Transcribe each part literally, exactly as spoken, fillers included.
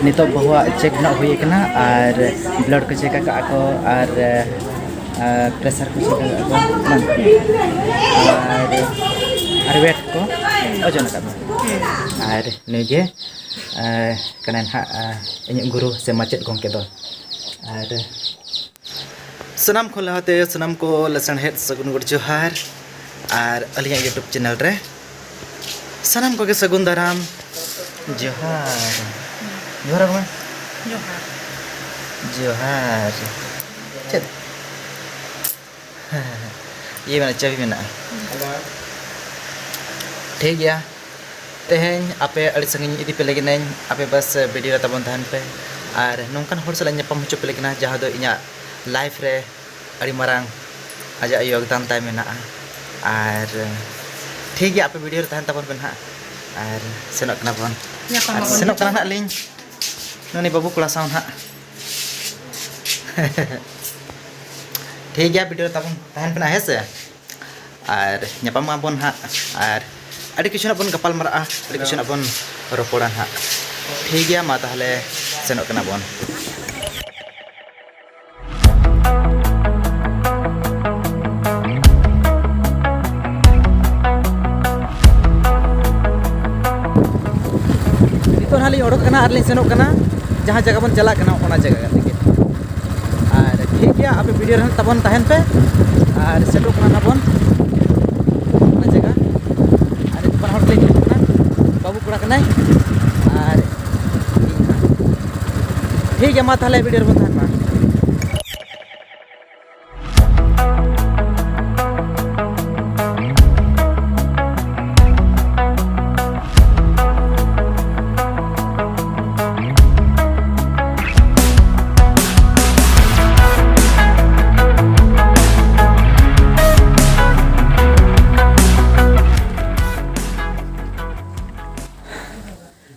ᱱᱤᱛᱚᱜ ᱵᱟᱹᱦᱩᱣᱟᱜ ᱪᱮᱠ ᱱᱟᱜ ᱦᱩᱭ ᱟᱠᱟᱱᱟ ᱟᱨ ᱵᱞᱟᱰ ᱠᱚ ᱪᱮᱠ ᱟᱠᱟᱫ ᱠᱚ ᱟᱨ ᱯᱨᱮᱥᱟᱨ ᱠᱚ ᱪᱮᱠ ᱟᱠᱟᱫ ᱠᱚ ᱟᱨ ᱟᱨ ᱣᱮᱴ ᱠᱚ ᱳᱡᱚᱱ ᱟᱠᱟᱫ ᱠᱚ᱾ ᱟᱨ ᱱᱩᱭ ᱜᱮ ᱠᱟᱱᱟᱭ ᱱᱟᱦᱟᱜ ᱤᱧᱟᱹᱜ ᱜᱩᱨᱩ ᱥᱮ ᱢᱟᱪᱮᱫ ᱜᱚᱢᱠᱮ ᱫᱚ᱾ ᱟᱨ ᱥᱟᱱᱟᱢ ᱠᱷᱚᱱ ᱞᱟᱦᱟᱛᱮ ᱥᱟᱱᱟᱢ ᱠᱚ ᱞᱟᱥᱟᱲᱦᱮᱫ ᱥᱟᱹᱜᱩᱱ ᱜᱚᱰ ᱡᱚᱦᱟᱨ᱾ ᱟᱨ ᱟᱹᱞᱤᱧᱟᱜ YouTube ᱪᱮᱱᱮᱞ ᱨᱮ ᱥᱟᱱᱟᱢ ᱠᱚᱜᱮ ᱥᱟᱹᱜᱩᱱ ᱫᱟᱨᱟᱢ᱾ ᱡᱚᱦᱟᱨ᱾ ᱡᱚᱦᱟᱨ ᱢᱟ᱾ ᱡᱚᱦᱟᱨ᱾ ᱡᱚᱦᱟᱨ᱾ ᱪᱮᱫ? ᱤᱭᱟᱹ ᱢᱮᱱᱟᱜᱼᱟ, ᱪᱟᱹᱵᱤ ᱢᱮᱱᱟᱜᱼᱟ᱾ ᱴᱷᱤᱠ ᱜᱮᱭᱟ᱾ ᱛᱮᱦᱮᱧ ᱟᱯᱮ ᱟᱹᱰᱤ ᱥᱟᱺᱜᱤᱧ ᱤᱫᱤ ᱯᱮ ᱞᱟᱹᱜᱤᱫ ᱟᱹᱧ, ᱟᱯᱮ ᱵᱟᱥ ᱵᱷᱤᱰᱤᱭᱳ ᱨᱮ ᱛᱟᱵᱚᱱ ᱛᱟᱦᱮᱱ ᱯᱮ᱾ ᱟᱨ ᱱᱚᱝᱠᱟᱱ ᱦᱚᱲ ᱥᱟᱞᱟᱜ ᱧᱟᱯᱟᱢ ᱦᱚᱪᱚ ᱯᱮ ᱞᱟᱹᱜᱤᱫ ᱡᱟᱦᱟᱸ ᱫᱚ ᱤᱧᱟᱹᱜ ᱞᱟᱭᱤᱯᱷ ᱨᱮ ᱟᱹᱰᱤ ᱢᱟᱨᱟᱝ ᱟᱡᱟᱜ ᱭᱳᱜᱽᱫᱟᱱ ᱛᱟᱭ ᱢᱮᱱᱟᱜᱼᱟ᱾ ᱟᱨ ᱴᱷᱤᱠ ᱜᱮᱭᱟ, ᱟᱯᱮ ᱵᱷᱤᱰᱤᱭᱳ ᱨᱮ ᱛᱟᱦᱮᱱ ᱛᱟᱵᱚᱱ ᱯᱮ ᱱᱟᱦᱟᱜ᱾ ᱟᱨ ᱥᱮᱱᱚᱜ ᱠᱟᱱᱟ ᱵᱚᱱ᱾ ᱧᱟᱯᱟᱢ ᱟᱨ ᱟᱵᱚᱱ᱾ ᱥᱮᱱᱚᱜ ᱠᱟᱱᱟ ᱱᱟᱦᱟᱜ ᱞᱤᱧ᱾ ᱱᱩᱱᱤ ᱵᱟᱹᱵᱩ ᱠᱚᱲᱟ ᱥᱟᱶ ᱱᱟᱦᱟᱜ᱾ ᱴᱷᱤᱠ ᱜᱮᱭᱟ, ᱵᱷᱤᱰᱤᱭᱳ ᱨᱮ ᱛᱟᱵᱚᱱ ᱛᱟᱦᱮᱱ ᱯᱮ ᱱᱟᱦᱟᱜ, ᱦᱮᱸ ᱥᱮ? ᱟᱨ ᱧᱟᱯᱟᱢ ᱟᱵᱚᱱ ᱦᱟᱸᱜ, ᱟᱨ ᱟᱹᱰᱤ ᱠᱤᱪᱷᱩ ᱱᱟᱜ ᱵᱚᱱ ᱜᱟᱯᱟᱞ ᱢᱟᱨᱟᱜᱼᱟ, ᱟᱹᱰᱤ ᱠᱤᱪᱷᱩ ᱱᱟᱜ ᱵᱚᱱ ᱨᱚᱯᱚᱲᱟ ᱦᱟᱸᱜ᱾ ᱴᱷᱤᱠ ᱜᱮᱭᱟ, ᱢᱟ ᱛᱟᱦᱚᱞᱮ ᱥᱮᱱᱚᱜ ᱠᱟᱱᱟ ᱵᱚᱱ᱾ ᱱᱤᱛᱚᱜ ᱱᱟᱦᱟᱜ ᱞᱤᱧ ᱚᱰᱚᱠ ᱠᱟᱱᱟ ᱟᱨ ᱞᱤᱧ ᱥᱮᱱᱚᱜ ᱠᱟᱱᱟ ᱡᱟᱦᱟᱸ ᱡᱟᱭᱜᱟ ᱵᱚᱱ ᱪᱟᱞᱟᱜ ᱠᱟᱱᱟ, ᱚᱱᱟ ᱡᱟᱭᱜᱟ ᱛᱮᱜᱮ᱾ ᱟᱨ ᱴᱷᱤᱠ ᱜᱮᱭᱟ, ᱟᱯᱮ ᱵᱷᱤᱰᱤᱭᱳ ᱨᱮ ᱛᱟᱵᱚᱱ ᱛᱟᱦᱮᱱ ᱯᱮ᱾ ᱟᱨ ᱥᱮᱴᱮᱨᱚᱜ ᱠᱟᱱᱟ ᱱᱟᱵᱚᱱ ᱚᱱᱟ ᱡᱟᱭᱜᱟ᱾ ᱟᱨ ᱱᱤᱛᱚᱜ ᱵᱟᱱᱟ ᱦᱚᱲ ᱛᱮᱞᱤᱧ ᱦᱤᱡᱩᱜ ᱠᱟᱱᱟ, ᱵᱟᱹᱵᱩ ᱠᱚᱲᱟ ᱠᱟᱱᱟᱭ ᱟᱨ ᱤᱧ ᱦᱟᱸᱜ᱾ ᱴᱷᱤᱠ ᱜᱮᱭᱟ, ᱢᱟ ᱛᱟᱦᱚᱞᱮ ᱵᱷᱤᱰᱤᱭᱳ ᱨᱮᱵᱚᱱ ᱛᱟᱦᱮᱱ ᱢᱟ᱾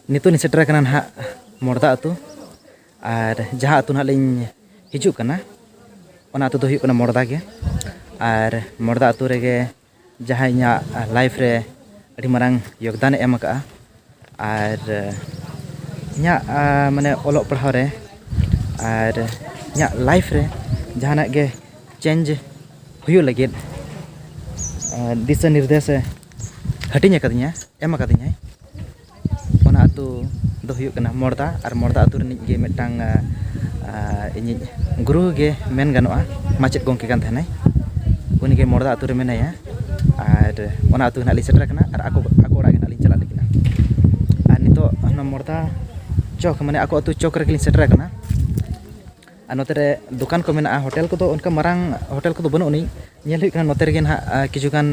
ᱱᱤᱛᱚᱜ ᱞᱤᱧ ᱥᱮᱴᱮᱨ ᱟᱠᱟᱱᱟ ᱱᱟᱦᱟᱜ ᱢᱚᱲᱫᱟ ᱟᱹᱛᱩ, ᱟᱨ ᱡᱟᱦᱟᱸ ᱟᱹᱛᱩ ᱱᱟᱦᱟᱜ ᱞᱤᱧ ᱦᱤᱡᱩᱜ ᱠᱟᱱᱟ, ᱚᱱᱟ ᱟᱹᱛᱩ ᱫᱚ ᱦᱩᱭᱩᱜ ᱠᱟᱱᱟ ᱢᱚᱲᱫᱟ ᱜᱮ᱾ ᱟᱨ ᱢᱚᱲᱫᱟ ᱟᱹᱛᱩ ᱨᱮᱜᱮ ᱡᱟᱦᱟᱸ ᱤᱧᱟᱹᱜ ᱞᱟᱭᱤᱯᱷ ᱨᱮ ᱟᱹᱰᱤ ᱢᱟᱨᱟᱝ ᱭᱳᱜᱽᱫᱟᱱᱮ ᱮᱢ ᱟᱠᱟᱫᱼᱟ, ᱟᱨ ᱤᱧᱟᱹᱜ ᱢᱟᱱᱮ ᱚᱞᱚᱜ ᱯᱟᱲᱦᱟᱣ ᱨᱮ ᱟᱨ ᱤᱧᱟᱹᱜ ᱞᱟᱭᱤᱯᱷ ᱨᱮ ᱡᱟᱦᱟᱱᱟᱜ ᱜᱮ ᱪᱮᱧᱡᱽ ᱦᱩᱭᱩᱜ ᱞᱟᱹᱜᱤᱫ ᱫᱤᱥᱟᱹ ᱱᱤᱨᱫᱮᱥᱮ ᱦᱟᱹᱴᱤᱧ ᱟᱠᱟᱫᱤᱧᱟ, ᱮᱢ ᱟᱠᱟᱫᱤᱧᱟᱭ᱾ ᱚᱱᱟ ᱟᱹᱛᱩ ᱫᱚ ᱦᱩᱭᱩᱜ ᱠᱟᱱᱟ ᱢᱚᱲᱫᱟ᱾ ᱟᱨ ᱢᱚᱲᱫᱟ ᱟᱹᱛᱩ ᱨᱤᱱᱤᱡ ᱜᱮ ᱢᱤᱫᱴᱟᱝ ᱤᱧᱤᱡ ᱜᱩᱨᱩ ᱜᱮ ᱢᱮᱱ ᱜᱟᱱᱚᱜᱼᱟ, ᱢᱟᱪᱮᱫ ᱜᱚᱢᱠᱮ ᱠᱟᱱ ᱛᱟᱦᱮᱱᱟᱭ᱾ ᱩᱱᱤᱜᱮ ᱢᱚᱲᱫᱟ ᱟᱹᱛᱩ ᱨᱮ ᱢᱮᱱᱟᱭᱟ᱾ ᱟᱨ ᱚᱱᱟ ᱟᱹᱛᱩ ᱜᱮ ᱱᱟᱦᱟᱜ ᱞᱤᱧ ᱥᱮᱴᱮᱨ ᱟᱠᱟᱱᱟ ᱟᱨ ᱟᱠᱚ ᱟᱠᱚ ᱚᱲᱟᱜ ᱜᱮ ᱱᱟᱦᱟᱜ ᱞᱤᱧ ᱪᱟᱞᱟᱜ ᱞᱟᱹᱜᱤᱫ ᱱᱟᱦᱟᱜ᱾ ᱟᱨ ᱱᱤᱛᱚᱜ ᱚᱱᱟ ᱢᱚᱲᱫᱟ ᱪᱚᱠ, ᱢᱟᱱᱮ ᱟᱠᱚ ᱟᱹᱛᱩ ᱪᱚᱠ ᱨᱮᱜᱮ ᱞᱤᱧ ᱥᱮᱴᱮᱨ ᱟᱠᱟᱱᱟ᱾ ᱟᱨ ᱱᱚᱛᱮ ᱨᱮ ᱫᱚᱠᱟᱱ ᱠᱚ ᱢᱮᱱᱟᱜᱼᱟ, ᱦᱳᱴᱮᱞ ᱠᱚᱫᱚ ᱚᱱᱠᱟ ᱢᱟᱨᱟᱝ ᱦᱳᱴᱮᱞ ᱠᱚᱫᱚ ᱵᱟᱹᱱᱩᱜ ᱟᱹᱱᱤᱡ᱾ ᱧᱮᱞ ᱦᱩᱭᱩᱜ ᱠᱟᱱᱟ ᱱᱚᱛᱮ ᱨᱮᱜᱮ ᱱᱟᱦᱟᱜ ᱠᱤᱪᱷᱩ ᱜᱟᱱ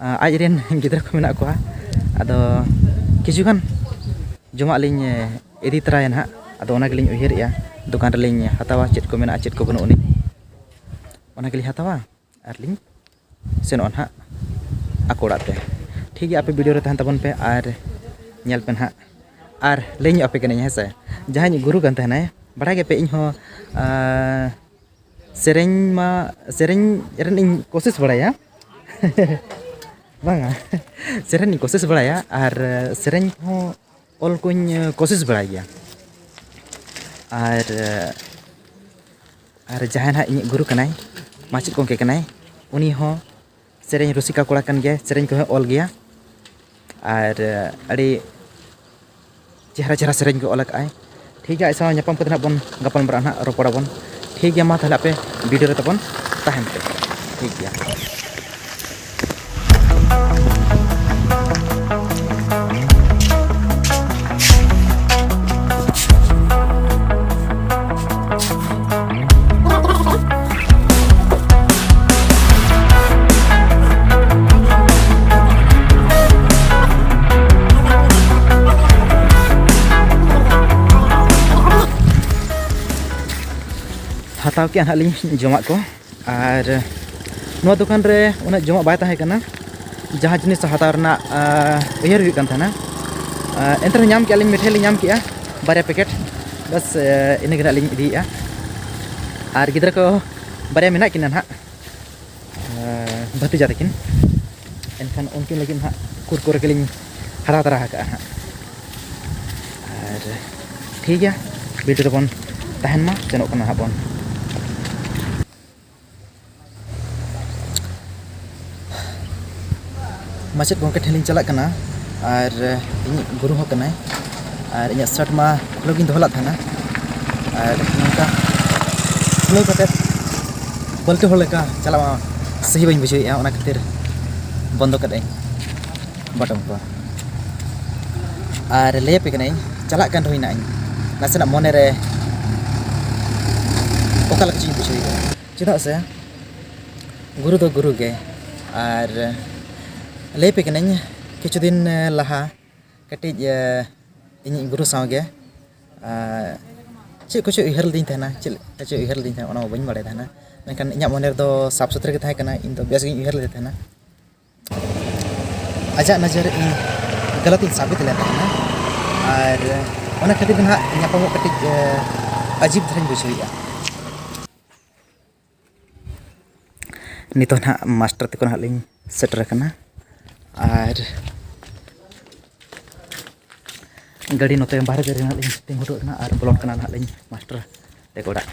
ᱟᱡ ᱨᱮᱱ ᱜᱤᱫᱽᱨᱟᱹ ᱠᱚ ᱢᱮᱱᱟᱜ ᱠᱚᱣᱟ᱾ ᱟᱫᱚ ᱠᱤᱪᱷᱩ ᱜᱟᱱ ᱡᱚᱢᱟᱜ ᱞᱤᱧ ᱤᱫᱤ ᱛᱚᱨᱟᱭᱟ ᱱᱟᱦᱟᱜ᱾ ᱟᱫᱚ ᱚᱱᱟ ᱜᱮᱞᱤᱧ ᱩᱭᱦᱟᱹᱨᱮᱜᱼᱟ, ᱫᱚᱠᱟᱱ ᱨᱮᱞᱤᱧ ᱦᱟᱛᱟᱣᱟ ᱪᱮᱫ ᱠᱚ ᱢᱮᱱᱟᱜᱼᱟ, ᱪᱮᱫ ᱠᱚ ᱵᱟᱹᱱᱩᱜ ᱟᱹᱱᱤᱡ᱾ ᱚᱱᱟ ᱜᱮᱞᱤᱧ ᱦᱟᱛᱟᱣᱟ ᱟᱨ ᱞᱤᱧ ᱥᱮᱱᱚᱜᱼᱟ ᱱᱟᱦᱟᱜ ᱟᱠᱚ ᱚᱲᱟᱜ ᱛᱮ᱾ ᱴᱷᱤᱠ ᱜᱮᱭᱟ, ᱟᱯᱮ ᱵᱷᱤᱰᱤᱭᱳ ᱨᱮ ᱛᱟᱦᱮᱱ ᱛᱟᱵᱚᱱ ᱯᱮ ᱟᱨ ᱧᱮᱞ ᱯᱮ ᱱᱟᱦᱟᱜ᱾ ᱟᱨ ᱞᱟᱹᱭ ᱧᱚᱜ ᱟᱯᱮ ᱠᱟᱹᱱᱟᱹᱧ, ᱦᱮᱸ ᱥᱮ, ᱡᱟᱦᱟᱸᱭ ᱤᱧ ᱜᱩᱨᱩ ᱠᱟᱱ ᱛᱟᱦᱮᱱᱟᱭ, ᱵᱟᱲᱟᱭ ᱜᱮᱯᱮ, ᱤᱧ ᱦᱚᱸ ᱥᱮᱨᱮᱧ ᱢᱟ, ᱥᱮᱨᱮᱧ ᱨᱮᱱ ᱤᱧ ᱠᱳᱥᱤᱥ ᱵᱟᱲᱟᱭᱟ᱾ ᱵᱟᱝᱟ, ᱥᱮᱨᱮᱧ ᱤᱧ ᱠᱳᱥᱤᱥ ᱵᱟᱲᱟᱭᱟ ᱟᱨ ᱥᱮᱨᱮᱧ ᱠᱚᱦᱚᱸ ᱚᱞ ᱠᱚᱧ ᱠᱳᱥᱤᱥ ᱵᱟᱲᱟᱭ ᱜᱮᱭᱟ᱾ ᱟᱨ ᱟᱨ ᱡᱟᱦᱟᱸᱭ ᱱᱟᱦᱟᱜ ᱤᱧᱤᱡ ᱜᱩᱨᱩ ᱠᱟᱱᱟᱭ, ᱢᱟᱪᱮᱫ ᱜᱚᱢᱠᱮ ᱠᱟᱱᱟᱭ, ᱩᱱᱤ ᱦᱚᱸ ᱥᱮᱨᱮᱧ ᱨᱩᱥᱤᱠᱟ ᱠᱚᱲᱟ ᱠᱟᱱ ᱜᱮᱭᱟᱭ, ᱥᱮᱨᱮᱧ ᱠᱚᱦᱚᱸ ᱚᱞ ᱜᱮᱭᱟ᱾ ᱟᱨ ᱟᱹᱰᱤ ᱪᱮᱦᱨᱟ ᱪᱮᱦᱨᱟ ᱥᱮᱨᱮᱧ ᱠᱚ ᱚᱞ ᱟᱠᱟᱫᱼᱟᱭ᱾ ᱴᱷᱤᱠ ᱜᱮᱭᱟ, ᱟᱡ ᱥᱟᱶ ᱧᱟᱯᱟᱢ ᱠᱟᱛᱮ ᱱᱟᱦᱟᱜ ᱵᱚᱱ ᱜᱟᱯᱟᱞ ᱢᱟᱨᱟᱜᱼᱟ, ᱱᱟᱦᱟᱜ ᱨᱚᱯᱚᱲᱟᱵᱚᱱ᱾ ᱴᱷᱤᱠ ᱜᱮᱭᱟ, ᱢᱟ ᱛᱟᱦᱚᱞᱮ ᱟᱯᱮ ᱵᱷᱤᱰᱤᱭᱳ ᱨᱮ ᱛᱟᱵᱚᱱ ᱛᱟᱦᱮᱱ ᱯᱮ᱾ ᱴᱷᱤᱠ ᱜᱮᱭᱟ᱾ ᱦᱟᱛᱟᱣ ᱠᱮᱜᱼᱟ ᱱᱟᱦᱟᱜ ᱞᱤᱧ ᱡᱚᱢᱟᱜ ᱠᱚ᱾ ᱟᱨ ᱱᱚᱣᱟ ᱫᱚᱠᱟᱱ ᱨᱮ ᱩᱱᱟᱹᱜ ᱡᱚᱢᱟᱜ ᱵᱟᱭ ᱛᱟᱦᱮᱸ ᱠᱟᱱᱟ, ᱡᱟᱦᱟᱸ ᱡᱤᱱᱤᱥ ᱦᱟᱛᱟᱣ ᱨᱮᱱᱟᱜ ᱩᱭᱦᱟᱹᱨ ᱦᱩᱭᱩᱜ ᱠᱟᱱ ᱛᱟᱦᱮᱱᱟ᱾ ᱮᱱᱛᱮ ᱨᱮᱦᱚᱸ ᱧᱟᱢ ᱠᱮᱜᱼᱟ ᱞᱤᱧ, ᱢᱤᱴᱷᱟᱹᱭ ᱞᱤᱧ ᱧᱟᱢ ᱠᱮᱜᱼᱟ ᱵᱟᱨᱭᱟ ᱯᱮᱠᱮᱴ᱾ ᱵᱟᱥ, ᱤᱱᱟᱹ ᱜᱮ ᱱᱟᱦᱟᱜ ᱞᱤᱧ ᱤᱫᱤᱭᱮᱜᱼᱟ᱾ ᱟᱨ ᱜᱤᱫᱽᱨᱟᱹ ᱠᱚ ᱵᱟᱨᱭᱟ ᱢᱮᱱᱟᱜ ᱠᱤᱱᱟ ᱱᱟᱦᱟᱜ, ᱵᱷᱟᱹᱛᱤᱡᱟ ᱛᱟᱹᱠᱤᱱ᱾ ᱮᱱᱠᱷᱟᱱ ᱩᱱᱠᱤᱱ ᱞᱟᱹᱜᱤᱫ ᱱᱟᱦᱟᱜ ᱠᱩᱨᱠᱩᱨᱮ ᱜᱮᱞᱤᱧ ᱦᱟᱛᱟᱣ ᱛᱟᱨᱟ ᱟᱠᱟᱫᱼᱟ ᱱᱟᱦᱟᱜ᱾ ᱟᱨ ᱴᱷᱤᱠ ᱜᱮᱭᱟ, ᱵᱷᱤᱰᱤᱭᱳ ᱨᱮᱵᱚᱱ ᱛᱟᱦᱮᱱ ᱢᱟ, ᱥᱮᱱᱚᱜ ᱠᱟᱱᱟ ᱦᱟᱸᱜ ᱵᱚᱱ᱾ ᱢᱟᱪᱮᱫ ᱜᱚᱢᱠᱮ ᱴᱷᱮᱱ ᱞᱤᱧ ᱪᱟᱞᱟᱜ ᱠᱟᱱᱟ, ᱟᱨ ᱤᱧᱤᱡ ᱜᱩᱨᱩ ᱦᱚᱸ ᱠᱟᱱᱟᱭ, ᱟᱨ ᱤᱧᱟᱹᱜ ᱥᱟᱨᱴ ᱢᱟ ᱠᱷᱩᱞᱟᱹᱣ ᱜᱤᱧ ᱫᱚᱦᱚ ᱞᱮᱫ ᱛᱟᱦᱮᱱᱟ, ᱟᱨ ᱱᱚᱝᱠᱟ ᱠᱷᱩᱞᱟᱹᱣ ᱠᱟᱛᱮᱫ ᱵᱟᱹᱞᱴᱤ ᱦᱚᱲ ᱞᱮᱠᱟ ᱪᱟᱞᱟᱜ ᱢᱟ ᱥᱟᱹᱦᱤ ᱵᱟᱹᱧ ᱵᱩᱡᱷᱟᱹᱣᱮᱫᱼᱟ, ᱚᱱᱟ ᱠᱷᱟᱹᱛᱤᱨ ᱵᱚᱱᱫᱚ ᱠᱟᱫᱟᱹᱧ ᱵᱟᱴᱚᱢ ᱠᱚ᱾ ᱟᱨ ᱞᱟᱹᱭᱟᱯᱮ ᱠᱟᱹᱱᱟᱹᱧ, ᱪᱟᱞᱟᱜ ᱠᱟᱱ ᱨᱮᱦᱚᱸ ᱱᱟᱜ ᱤᱧ ᱱᱟᱥᱮᱱᱟᱜ ᱢᱚᱱᱮᱨᱮ ᱚᱠᱟ ᱞᱮᱠᱟ ᱪᱚᱧ ᱵᱩᱡᱷᱟᱹᱣᱮᱫᱼᱟ, ᱪᱮᱫᱟᱜ ᱥᱮ ᱜᱩᱨᱩ ᱫᱚ ᱜᱩᱨᱩ ᱜᱮ᱾ ᱟᱨ ᱞᱟᱹᱭᱟᱯᱮ ᱠᱟᱹᱱᱟᱹᱧ, ᱠᱤᱪᱷᱩ ᱫᱤᱱ ᱞᱟᱦᱟ ᱠᱟᱹᱴᱤᱡ, ᱮ, ᱤᱧᱤᱡ ᱜᱩᱨᱩ ᱥᱟᱶᱜᱮ, ᱮ, ᱪᱮᱫ ᱠᱚᱪᱚ ᱩᱭᱦᱟᱹᱨ ᱞᱤᱫᱤᱧ ᱛᱟᱦᱮᱱᱟ, ᱪᱮᱫ ᱠᱚᱪᱚ ᱩᱭᱦᱟᱹᱨ ᱞᱤᱫᱤᱧ ᱛᱟᱦᱮᱱᱟ, ᱚᱱᱟ ᱢᱟ ᱵᱟᱹᱧ ᱵᱟᱲᱟᱭ ᱛᱟᱦᱮᱱᱟ᱾ ᱢᱮᱱᱠᱷᱟᱱ ᱤᱧᱟᱹᱜ ᱢᱚᱱᱮ ᱨᱮᱫᱚ ᱥᱟᱯᱷ ᱥᱩᱛᱨᱟᱹ ᱜᱮ ᱛᱟᱦᱮᱸ ᱠᱟᱱᱟ, ᱤᱧ ᱫᱚ ᱵᱮᱥ ᱜᱤᱧ ᱩᱭᱦᱟᱹᱨ ᱞᱮᱫᱮ ᱛᱟᱦᱮᱱᱟ᱾ ᱟᱡᱟᱜ ᱱᱚᱡᱚᱨ ᱨᱮ ᱤᱧ ᱜᱟᱞᱟᱛ ᱤᱧ ᱥᱟᱵᱤᱛ ᱞᱮᱱ ᱛᱟᱦᱮᱱᱟ, ᱟᱨ ᱚᱱᱟ ᱠᱷᱟᱹᱛᱤᱨ ᱜᱮ ᱱᱟᱦᱟᱜ ᱧᱟᱯᱟᱢᱚᱜ ᱠᱟᱹᱴᱤᱡ, ᱮ, ᱟᱹᱡᱤᱵ ᱫᱷᱟᱨᱟᱧ ᱵᱩᱡᱷᱟᱹᱣᱮᱫᱼᱟ᱾ ᱱᱤᱛᱚᱜ ᱱᱟᱦᱟᱜ ᱢᱟᱥᱴᱟᱨ ᱛᱟᱠᱚ ᱱᱟᱦᱟᱜ ᱞᱤᱧ ᱥᱮᱴᱮᱨ ᱟᱠᱟᱱᱟ, ᱟᱨ ᱜᱟᱹᱰᱤ ᱱᱚᱛᱮ ᱵᱟᱦᱨᱮ ᱨᱮ ᱱᱟᱦᱟᱜ ᱞᱤᱧ ᱛᱤᱸᱜᱩ ᱦᱚᱴᱚ ᱠᱟᱜ ᱠᱟᱱᱟ ᱟᱨ ᱵᱚᱞᱚᱱ ᱠᱟᱱᱟ ᱱᱟᱦᱟᱜ ᱞᱤᱧ ᱢᱟᱥᱴᱟᱨ ᱛᱟᱠᱚ ᱚᱲᱟᱜ᱾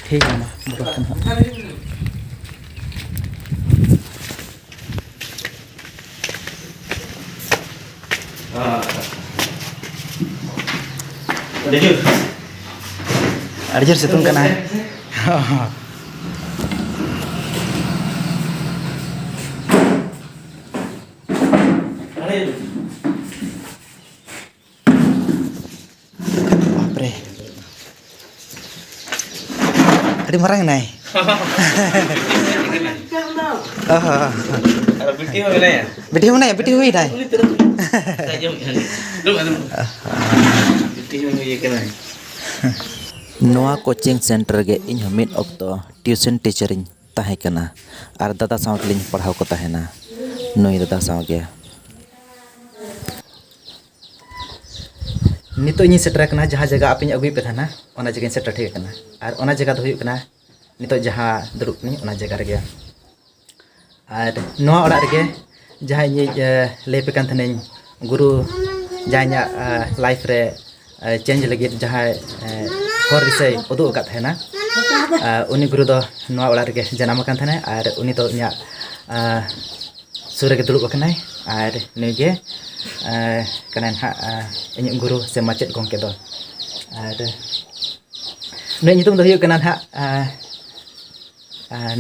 ᱴᱷᱤᱠ ᱜᱮᱭᱟ, ᱢᱟ ᱵᱚᱞᱚᱱ ᱠᱟᱱᱟ ᱱᱟᱦᱟᱜ᱾ ᱟᱹᱰᱤ ᱡᱳᱨ᱾ ᱟᱹᱰᱤ ᱡᱳᱨ ᱥᱤᱛᱩᱝ ᱠᱟᱱᱟ᱾ ᱵᱟᱯᱨᱮ, ᱟᱹᱰᱤ ᱢᱟᱨᱟᱝ ᱮᱱᱟᱭ᱾ ᱚ ᱦᱚᱸ᱾ ᱟᱨ ᱵᱤᱴᱤ ᱦᱚᱸ ᱢᱮᱱᱟᱭᱟ᱾ ᱵᱤᱴᱤ ᱦᱚᱸ ᱢᱮᱱᱟᱭᱟ, ᱵᱤᱴᱤ ᱦᱩᱭᱱᱟᱭ᱾ ᱩᱱᱤ ᱛᱤᱱᱟᱹᱜ ᱟᱸᱡᱚᱢ, ᱟᱸᱡᱚᱢ, ᱟᱸᱡᱚᱢ᱾ ᱵᱤᱴᱤ ᱦᱚᱸ ᱦᱩᱭ ᱠᱟᱱᱟᱭ᱾ ᱱᱚᱣᱟ ᱠᱳᱪᱤᱝ ᱥᱮᱱᱴᱟᱨ ᱨᱮᱜᱮ ᱤᱧ ᱦᱚᱸ ᱢᱤᱫ ᱚᱠᱛᱚ ᱴᱤᱭᱩᱥᱚᱱ ᱴᱤᱪᱟᱨᱤᱧ ᱛᱟᱦᱮᱸ ᱠᱟᱱᱟ ᱟᱨ ᱫᱟᱫᱟ ᱥᱟᱶ ᱜᱮᱞᱤᱧ ᱯᱟᱲᱦᱟᱣ ᱠᱚ ᱛᱟᱦᱮᱱᱟ᱾ ᱱᱩᱭ ᱫᱟᱫᱟ ᱥᱟᱶ ᱜᱮ᱾ ᱱᱤᱛᱚᱜ ᱤᱧ ᱥᱮᱴᱮᱨ ᱟᱠᱟᱱᱟ ᱡᱟᱦᱟᱸ ᱡᱟᱭᱜᱟ ᱟᱯᱮᱧ ᱟᱹᱜᱩᱭᱮᱫ ᱯᱮ ᱛᱟᱦᱮᱱᱟ, ᱚᱱᱟ ᱡᱟᱭᱜᱟᱧ ᱥᱮᱴᱮᱨ ᱴᱷᱤᱠ ᱟᱠᱟᱱᱟ᱾ ᱟᱨ ᱚᱱᱟ ᱡᱟᱭᱜᱟ ᱫᱚ ᱦᱩᱭᱩᱜ ᱠᱟᱱᱟ ᱱᱤᱛᱚᱜ ᱡᱟᱦᱟᱸ ᱫᱩᱲᱩᱵ ᱠᱟᱹᱱᱟᱹᱧ, ᱚᱱᱟ ᱡᱟᱭᱜᱟ ᱨᱮᱜᱮ᱾ ᱟᱨ ᱱᱚᱣᱟ ᱚᱲᱟᱜ ᱨᱮᱜᱮ ᱡᱟᱦᱟᱸ ᱤᱧᱤᱡ, ᱮ, ᱞᱟᱹᱭ ᱟᱯᱮ ᱠᱟᱱ ᱛᱟᱦᱮᱱᱟᱹᱧ, ᱜᱩᱨᱩ ᱡᱟᱦᱟᱸᱭ ᱤᱧᱟᱹᱜ, ᱮ, ᱞᱟᱭᱤᱯᱷ ᱨᱮ ᱪᱮᱧᱡᱽ ᱞᱟᱹᱜᱤᱫ ᱡᱟᱦᱟᱸᱭ ᱦᱚᱨ ᱫᱤᱥᱟᱹᱭ ᱩᱫᱩᱜ ᱟᱠᱟᱫ ᱛᱟᱦᱮᱱᱟ, ᱩᱱᱤ ᱜᱩᱨᱩ ᱫᱚ ᱱᱚᱣᱟ ᱚᱲᱟᱜ ᱨᱮᱜᱮ ᱡᱟᱱᱟᱢ ᱟᱠᱟᱱ ᱛᱟᱦᱮᱱᱟᱭ ᱟᱨ ᱩᱱᱤ ᱫᱚ ᱤᱧᱟᱹᱜ ᱥᱩᱨ ᱨᱮᱜᱮ ᱫᱩᱲᱩᱵ ᱟᱠᱟᱱᱟᱭ᱾ ᱟᱨ ᱱᱩᱭ ᱜᱮ ᱠᱟᱱᱟᱭ ᱱᱟᱦᱟᱜ ᱤᱧᱟᱹᱜ ᱜᱩᱨᱩ ᱥᱮ ᱢᱟᱪᱮᱫ ᱜᱚᱢᱠᱮ ᱫᱚ᱾ ᱟᱨ ᱱᱩᱭᱟᱜ ᱧᱩᱛᱩᱢ ᱫᱚ ᱦᱩᱭᱩᱜ ᱠᱟᱱᱟ ᱱᱟᱦᱟᱜ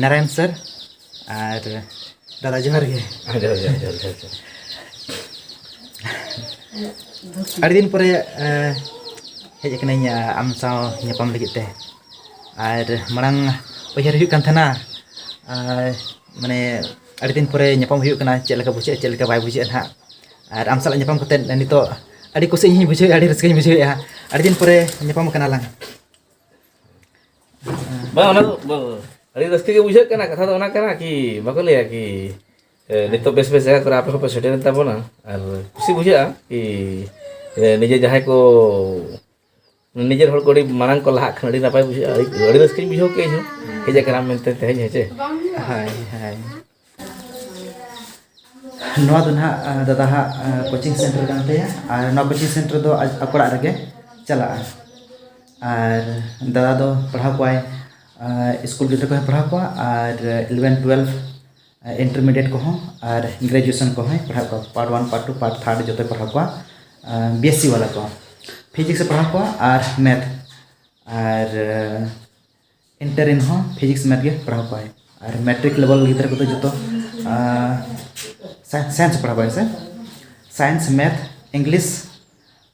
ᱱᱟᱨᱟᱭᱚᱱ ᱥᱟᱨ᱾ ᱟᱨ ᱫᱟᱫᱟ, ᱡᱚᱦᱟᱨ ᱜᱮ᱾ ᱡᱚᱦᱟᱨ, ᱡᱚᱦᱟᱨ, ᱡᱚᱦᱟᱨ, ᱡᱚᱦᱟᱨ, ᱡᱚᱦᱟᱨ᱾ ᱟᱹᱰᱤ ᱫᱤᱱ ᱯᱚᱨᱮ ᱦᱮᱡ ᱟᱠᱟᱱᱟᱹᱧ ᱟᱢ ᱥᱟᱶ ᱧᱟᱯᱟᱢ ᱞᱟᱹᱜᱤᱫ ᱛᱮ᱾ ᱟᱨ ᱢᱟᱲᱟᱝ ᱩᱭᱦᱟᱹᱨ ᱦᱩᱭᱩᱜ ᱠᱟᱱ ᱛᱟᱦᱮᱱᱟ, ᱢᱟᱱᱮ, ᱟᱹᱰᱤ ᱫᱤᱱ ᱯᱚᱨᱮ ᱧᱟᱯᱟᱢ ᱦᱩᱭᱩᱜ ᱠᱟᱱᱟ, ᱪᱮᱫ ᱞᱮᱠᱟ ᱵᱩᱡᱷᱟᱹᱜᱼᱟ, ᱪᱮᱫ ᱞᱮᱠᱟ ᱵᱟᱭ ᱵᱩᱡᱷᱟᱹᱜᱼᱟ ᱱᱟᱦᱟᱜ᱾ ᱟᱨ ᱟᱢ ᱥᱟᱞᱟᱜ ᱧᱟᱯᱟᱢ ᱠᱟᱛᱮᱫ ᱱᱤᱛᱚᱜ ᱟᱹᱰᱤ ᱠᱩᱥᱤ ᱤᱧ ᱵᱩᱡᱷᱟᱹᱣᱮᱫᱼᱟ, ᱟᱹᱰᱤ ᱨᱟᱹᱥᱠᱟᱹᱧ ᱵᱩᱡᱷᱟᱹᱣᱮᱫᱼᱟ᱾ ᱟᱹᱰᱤ ᱫᱤᱱ ᱯᱚᱨᱮ ᱧᱟᱯᱟᱢ ᱠᱟᱱᱟ ᱞᱟᱝ᱾ ᱵᱟᱝ, ᱚᱱᱟ ᱫᱚ, ᱵᱟᱝ, ᱟᱹᱰᱤ ᱨᱟᱹᱥᱠᱟᱹ ᱜᱮ ᱵᱩᱡᱷᱟᱹᱜ ᱠᱟᱱᱟ᱾ ᱠᱟᱛᱷᱟ ᱫᱚ ᱚᱱᱟ ᱠᱟᱱᱟ ᱠᱤ, ᱵᱟᱠᱚ ᱞᱟᱹᱭᱟ ᱠᱤ, ᱮ, ᱱᱤᱛᱚᱜ ᱵᱮᱥ ᱵᱮᱥ ᱡᱟᱭᱜᱟ ᱠᱚᱨᱮ ᱟᱯᱮ ᱦᱚᱸᱯᱮ ᱥᱮᱴᱮᱨᱮᱱ ᱛᱟᱵᱚᱱᱟ᱾ ᱟᱨ ᱠᱩᱥᱤ ᱵᱩᱡᱷᱟᱹᱜᱼᱟ ᱠᱤ, ᱮ, ᱱᱤᱡᱮ ᱡᱟᱦᱟᱸᱭ ᱠᱚ, ᱱᱤᱡᱮᱨ ᱦᱚᱲ ᱠᱚ ᱟᱹᱰᱤ ᱢᱟᱲᱟᱝ ᱠᱚ ᱞᱟᱦᱟᱜ ᱠᱷᱟᱱ ᱟᱹᱰᱤ ᱱᱟᱯᱟᱭ ᱵᱩᱡᱷᱟᱹᱜᱼᱟ᱾ ᱟᱹᱰᱤ, ᱟᱹᱰᱤ ᱨᱟᱹᱥᱠᱟᱹᱧ ᱵᱩᱡᱷᱟᱹᱣ ᱠᱮᱫᱼᱟ ᱤᱧ ᱦᱚᱸ, ᱦᱮᱡ ᱟᱠᱟᱱᱟᱢ ᱢᱮᱱᱛᱮ ᱛᱮᱦᱮᱧ, ᱦᱮᱸ ᱪᱮ? ᱦᱳᱭ, ᱦᱳᱭ᱾ ᱱᱚᱣᱟ ᱫᱚ ᱱᱟᱦᱟᱜ, ᱟ, ᱫᱟᱫᱟ ᱦᱟᱜ, ᱟ, ᱠᱳᱪᱤᱝ ᱥᱮᱱᱴᱟᱨ ᱠᱟᱱ ᱛᱟᱭᱟ᱾ ᱟᱨ ᱱᱚᱣᱟ ᱠᱳᱪᱤᱝ ᱥᱮᱱᱴᱟᱨ ᱫᱚ ᱟᱡ ᱟᱠᱚ ᱚᱲᱟᱜ ᱨᱮᱜᱮ ᱪᱟᱞᱟᱜᱼᱟ᱾ ᱟᱨ ᱫᱟᱫᱟ ᱫᱚ ᱯᱟᱲᱦᱟᱣ ᱠᱚᱣᱟᱭ, ᱟ, ᱥᱠᱩᱞ ᱨᱮᱦᱚᱸᱭ ᱯᱟᱲᱦᱟᱣ ᱠᱚᱣᱟ, ᱟᱨ ᱤᱞᱮᱵᱷᱮᱱ, ᱴᱩᱭᱮᱞᱵᱷ, ᱟ, ᱤᱱᱴᱟᱨᱢᱤᱰᱤᱭᱮᱴ ᱠᱚᱦᱚᱸ, ᱟᱨ ᱜᱨᱮᱡᱩᱭᱮᱥᱚᱱ ᱠᱚᱦᱚᱸᱭ ᱯᱟᱲᱦᱟᱣ ᱠᱚᱣᱟ᱾ Part one, part two, part third ᱡᱚᱛᱚᱭ ᱯᱟᱲᱦᱟᱣ ᱠᱚᱣᱟ᱾ ᱟ, ᱵᱤ ᱮᱥ ᱥᱤ ᱣᱟᱞᱟ ᱠᱚ, ᱯᱷᱤᱡᱤᱠᱥ ᱮ ᱯᱟᱲᱦᱟᱣ ᱠᱚᱣᱟ ᱟᱨ ᱢᱮᱛᱷ᱾ ᱟᱨ, ᱟ, ᱤᱱᱴᱟᱨ ᱨᱮᱱ ᱦᱚᱸ ᱯᱷᱤᱡᱤᱠᱥ ᱢᱮᱛᱷ ᱜᱮ ᱯᱟᱲᱦᱟᱣ ᱠᱚᱣᱟᱭ᱾ ᱟᱨ ᱢᱮᱴᱨᱤᱠ ᱞᱮᱵᱮᱞ ᱜᱤᱫᱽᱨᱟᱹ ᱠᱚᱫᱚ ᱡᱚᱛᱚ, ᱟ, ᱥᱟᱭ-, ᱥᱟᱭᱮᱱᱥ ᱯᱟᱲᱦᱟᱣ ᱠᱚᱣᱟᱭ ᱥᱮ? ᱥᱟᱭᱮᱱᱥ, ᱢᱮᱛᱷ, ᱤᱝᱞᱤᱥ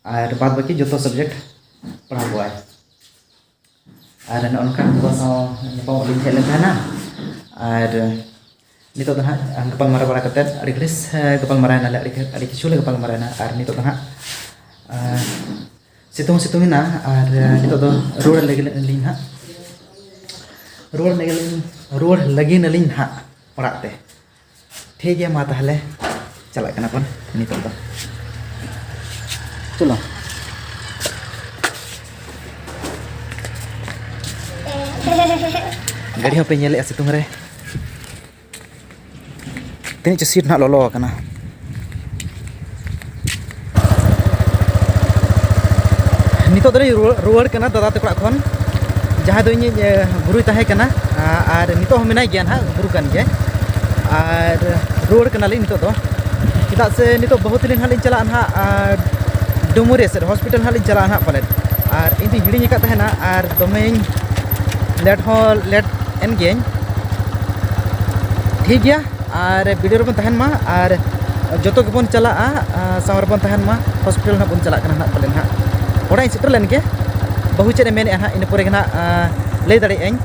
ᱟᱨ ᱵᱟᱫᱽ ᱵᱟᱹᱠᱤ ᱡᱚᱛᱚ ᱥᱟᱵᱡᱮᱠᱴ ᱯᱟᱲᱦᱟᱣ ᱠᱚᱣᱟᱭ᱾ ᱟᱨ ᱱᱚᱜᱼᱚ ᱱᱚᱝᱠᱟ ᱵᱟᱵᱟ ᱥᱟᱶ ᱧᱟᱯᱟᱢ ᱞᱤᱧ ᱦᱮᱡ ᱞᱮᱱ ᱛᱟᱦᱮᱱᱟ᱾ ᱟᱨ ᱱᱤᱛᱚᱜ ᱫᱚ ᱦᱟᱸᱜ ᱜᱟᱯᱟᱞᱢᱟᱨᱟᱣ ᱵᱟᱲᱟ ᱠᱟᱛᱮᱫ ᱟᱹᱰᱤ ᱜᱷᱟᱹᱲᱤᱡ, ᱮ, ᱜᱟᱯᱟᱞᱢᱟᱨᱟᱣ ᱮᱱᱟᱞᱮ, ᱟᱹᱰᱤ ᱜᱷᱟᱹᱲᱤᱡ, ᱟᱹᱰᱤ ᱠᱤᱪᱷᱩ ᱞᱮ ᱜᱟᱯᱟᱞᱢᱟᱨᱟᱣ ᱮᱱᱟ᱾ ᱟᱨ ᱱᱤᱛᱚᱜ ᱫᱚ ᱦᱟᱸᱜ, ᱮ, ᱥᱤᱛᱩᱝ ᱦᱚᱸ ᱥᱤᱛᱩᱝ ᱮᱱᱟ᱾ ᱟᱨ, ᱮ, ᱱᱤᱛᱚᱜ ᱫᱚ ᱨᱩᱣᱟᱹᱲ ᱞᱟᱹᱜᱤᱫ ᱟᱹᱞᱤᱧ ᱦᱟᱸᱜ, ᱨᱩᱣᱟᱹᱲ ᱞᱟᱹᱜᱤᱫ ᱞᱤᱧ, ᱨᱩᱣᱟᱹᱲ ᱞᱟᱹᱜᱤᱫ ᱟᱹᱞᱤᱧ ᱦᱟᱸᱜ ᱚᱲᱟᱜ ᱛᱮ᱾ ᱴᱷᱤᱠ ᱜᱮᱭᱟ, ᱢᱟ ᱛᱟᱦᱚᱞᱮ ᱪᱟᱞᱟᱜ ᱠᱟᱱᱟ ᱵᱚᱱ ᱱᱤᱛᱚᱜ ᱫᱚ᱾ ᱪᱚᱞᱚ᱾ ᱜᱟᱹᱰᱤ ᱦᱚᱸᱯᱮ ᱧᱮᱞᱮᱫᱼᱟ ᱥᱤᱛᱩᱝ ᱨᱮ᱾ ᱛᱤᱱᱟᱹᱜ ᱪᱚ ᱥᱤᱴ ᱱᱟᱦᱟᱜ ᱞᱚᱞᱚ ᱟᱠᱟᱱᱟ᱾ ᱱᱤᱛᱚᱜ ᱫᱚᱞᱤᱧ ᱨᱩᱣᱟᱹᱲ, ᱨᱩᱣᱟᱹᱲ ᱠᱟᱱᱟ ᱫᱟᱫᱟ ᱛᱟᱠᱚ ᱚᱲᱟᱜ ᱠᱷᱚᱱ, ᱡᱟᱦᱟᱸᱭ ᱫᱚ ᱤᱧᱤᱡ, ᱮ, ᱜᱩᱨᱩᱭ ᱛᱟᱦᱮᱸ ᱠᱟᱱᱟ, ᱟ, ᱟᱨ ᱱᱤᱛᱚᱜ ᱦᱚᱸ ᱢᱮᱱᱟᱭ ᱜᱮᱭᱟ ᱱᱟᱦᱟᱜ, ᱜᱩᱨᱩ ᱠᱟᱱ ᱜᱮᱭᱟᱭ᱾ ᱟᱨ ᱨᱩᱣᱟᱹᱲ ᱠᱟᱱᱟᱞᱤᱧ ᱱᱤᱛᱚᱜ ᱫᱚ᱾ ᱪᱮᱫᱟᱜ ᱥᱮ ᱱᱤᱛᱚᱜ ᱵᱟᱹᱦᱩ ᱛᱟᱹᱞᱤᱧ ᱱᱟᱦᱟᱜ ᱞᱤᱧ ᱪᱟᱞᱟᱜᱼᱟ ᱱᱟᱦᱟᱜ, ᱟᱨ ᱰᱩᱢᱩᱨᱤᱭᱟᱹ ᱥᱮᱫ ᱦᱚᱥᱯᱤᱴᱟᱞ ᱱᱟᱦᱟᱜ ᱞᱤᱧ ᱪᱟᱞᱟᱜᱼᱟ ᱱᱟᱦᱟᱜ ᱯᱟᱞᱮᱫ᱾ ᱟᱨ ᱤᱧ ᱫᱚᱧ ᱦᱤᱲᱤᱧ ᱟᱠᱟᱫ ᱛᱟᱦᱮᱱᱟ, ᱟᱨ ᱫᱚᱢᱮᱧ ᱞᱮᱴ ᱦᱚᱸ ᱞᱮᱴ ᱮᱱ ᱜᱤᱭᱟᱹᱧ᱾ ᱴᱷᱤᱠ ᱜᱮᱭᱟ, ᱟᱨ ᱵᱷᱤᱰᱤᱭᱳ ᱨᱮᱵᱚᱱ ᱛᱟᱦᱮᱱ ᱢᱟ, ᱟᱨ ᱡᱚᱛᱚ ᱜᱮᱵᱚᱱ ᱪᱟᱞᱟᱜᱼᱟ, ᱟᱨ ᱥᱟᱶ ᱨᱮᱵᱚᱱ ᱛᱟᱦᱮᱱ ᱢᱟ᱾ ᱦᱚᱥᱯᱤᱴᱟᱞ ᱱᱟᱦᱟᱜ ᱵᱚᱱ ᱪᱟᱞᱟᱜ ᱠᱟᱱᱟ ᱱᱟᱦᱟᱜ ᱯᱟᱞᱮ ᱱᱟᱦᱟᱜ᱾ ᱚᱲᱟᱜ ᱤᱧ ᱥᱮᱴᱮᱨ ᱞᱮᱱ ᱜᱮ, ᱵᱟᱹᱦᱩ ᱪᱮᱫ ᱮ ᱢᱮᱱᱮᱫᱼᱟ ᱱᱟᱦᱟᱜ, ᱤᱱᱟᱹ ᱯᱚᱨᱮ ᱜᱮ ᱱᱟᱦᱟᱜ, ᱟᱸ, ᱞᱟᱹᱭ ᱫᱟᱲᱮᱭᱟᱜ ᱟᱹᱧ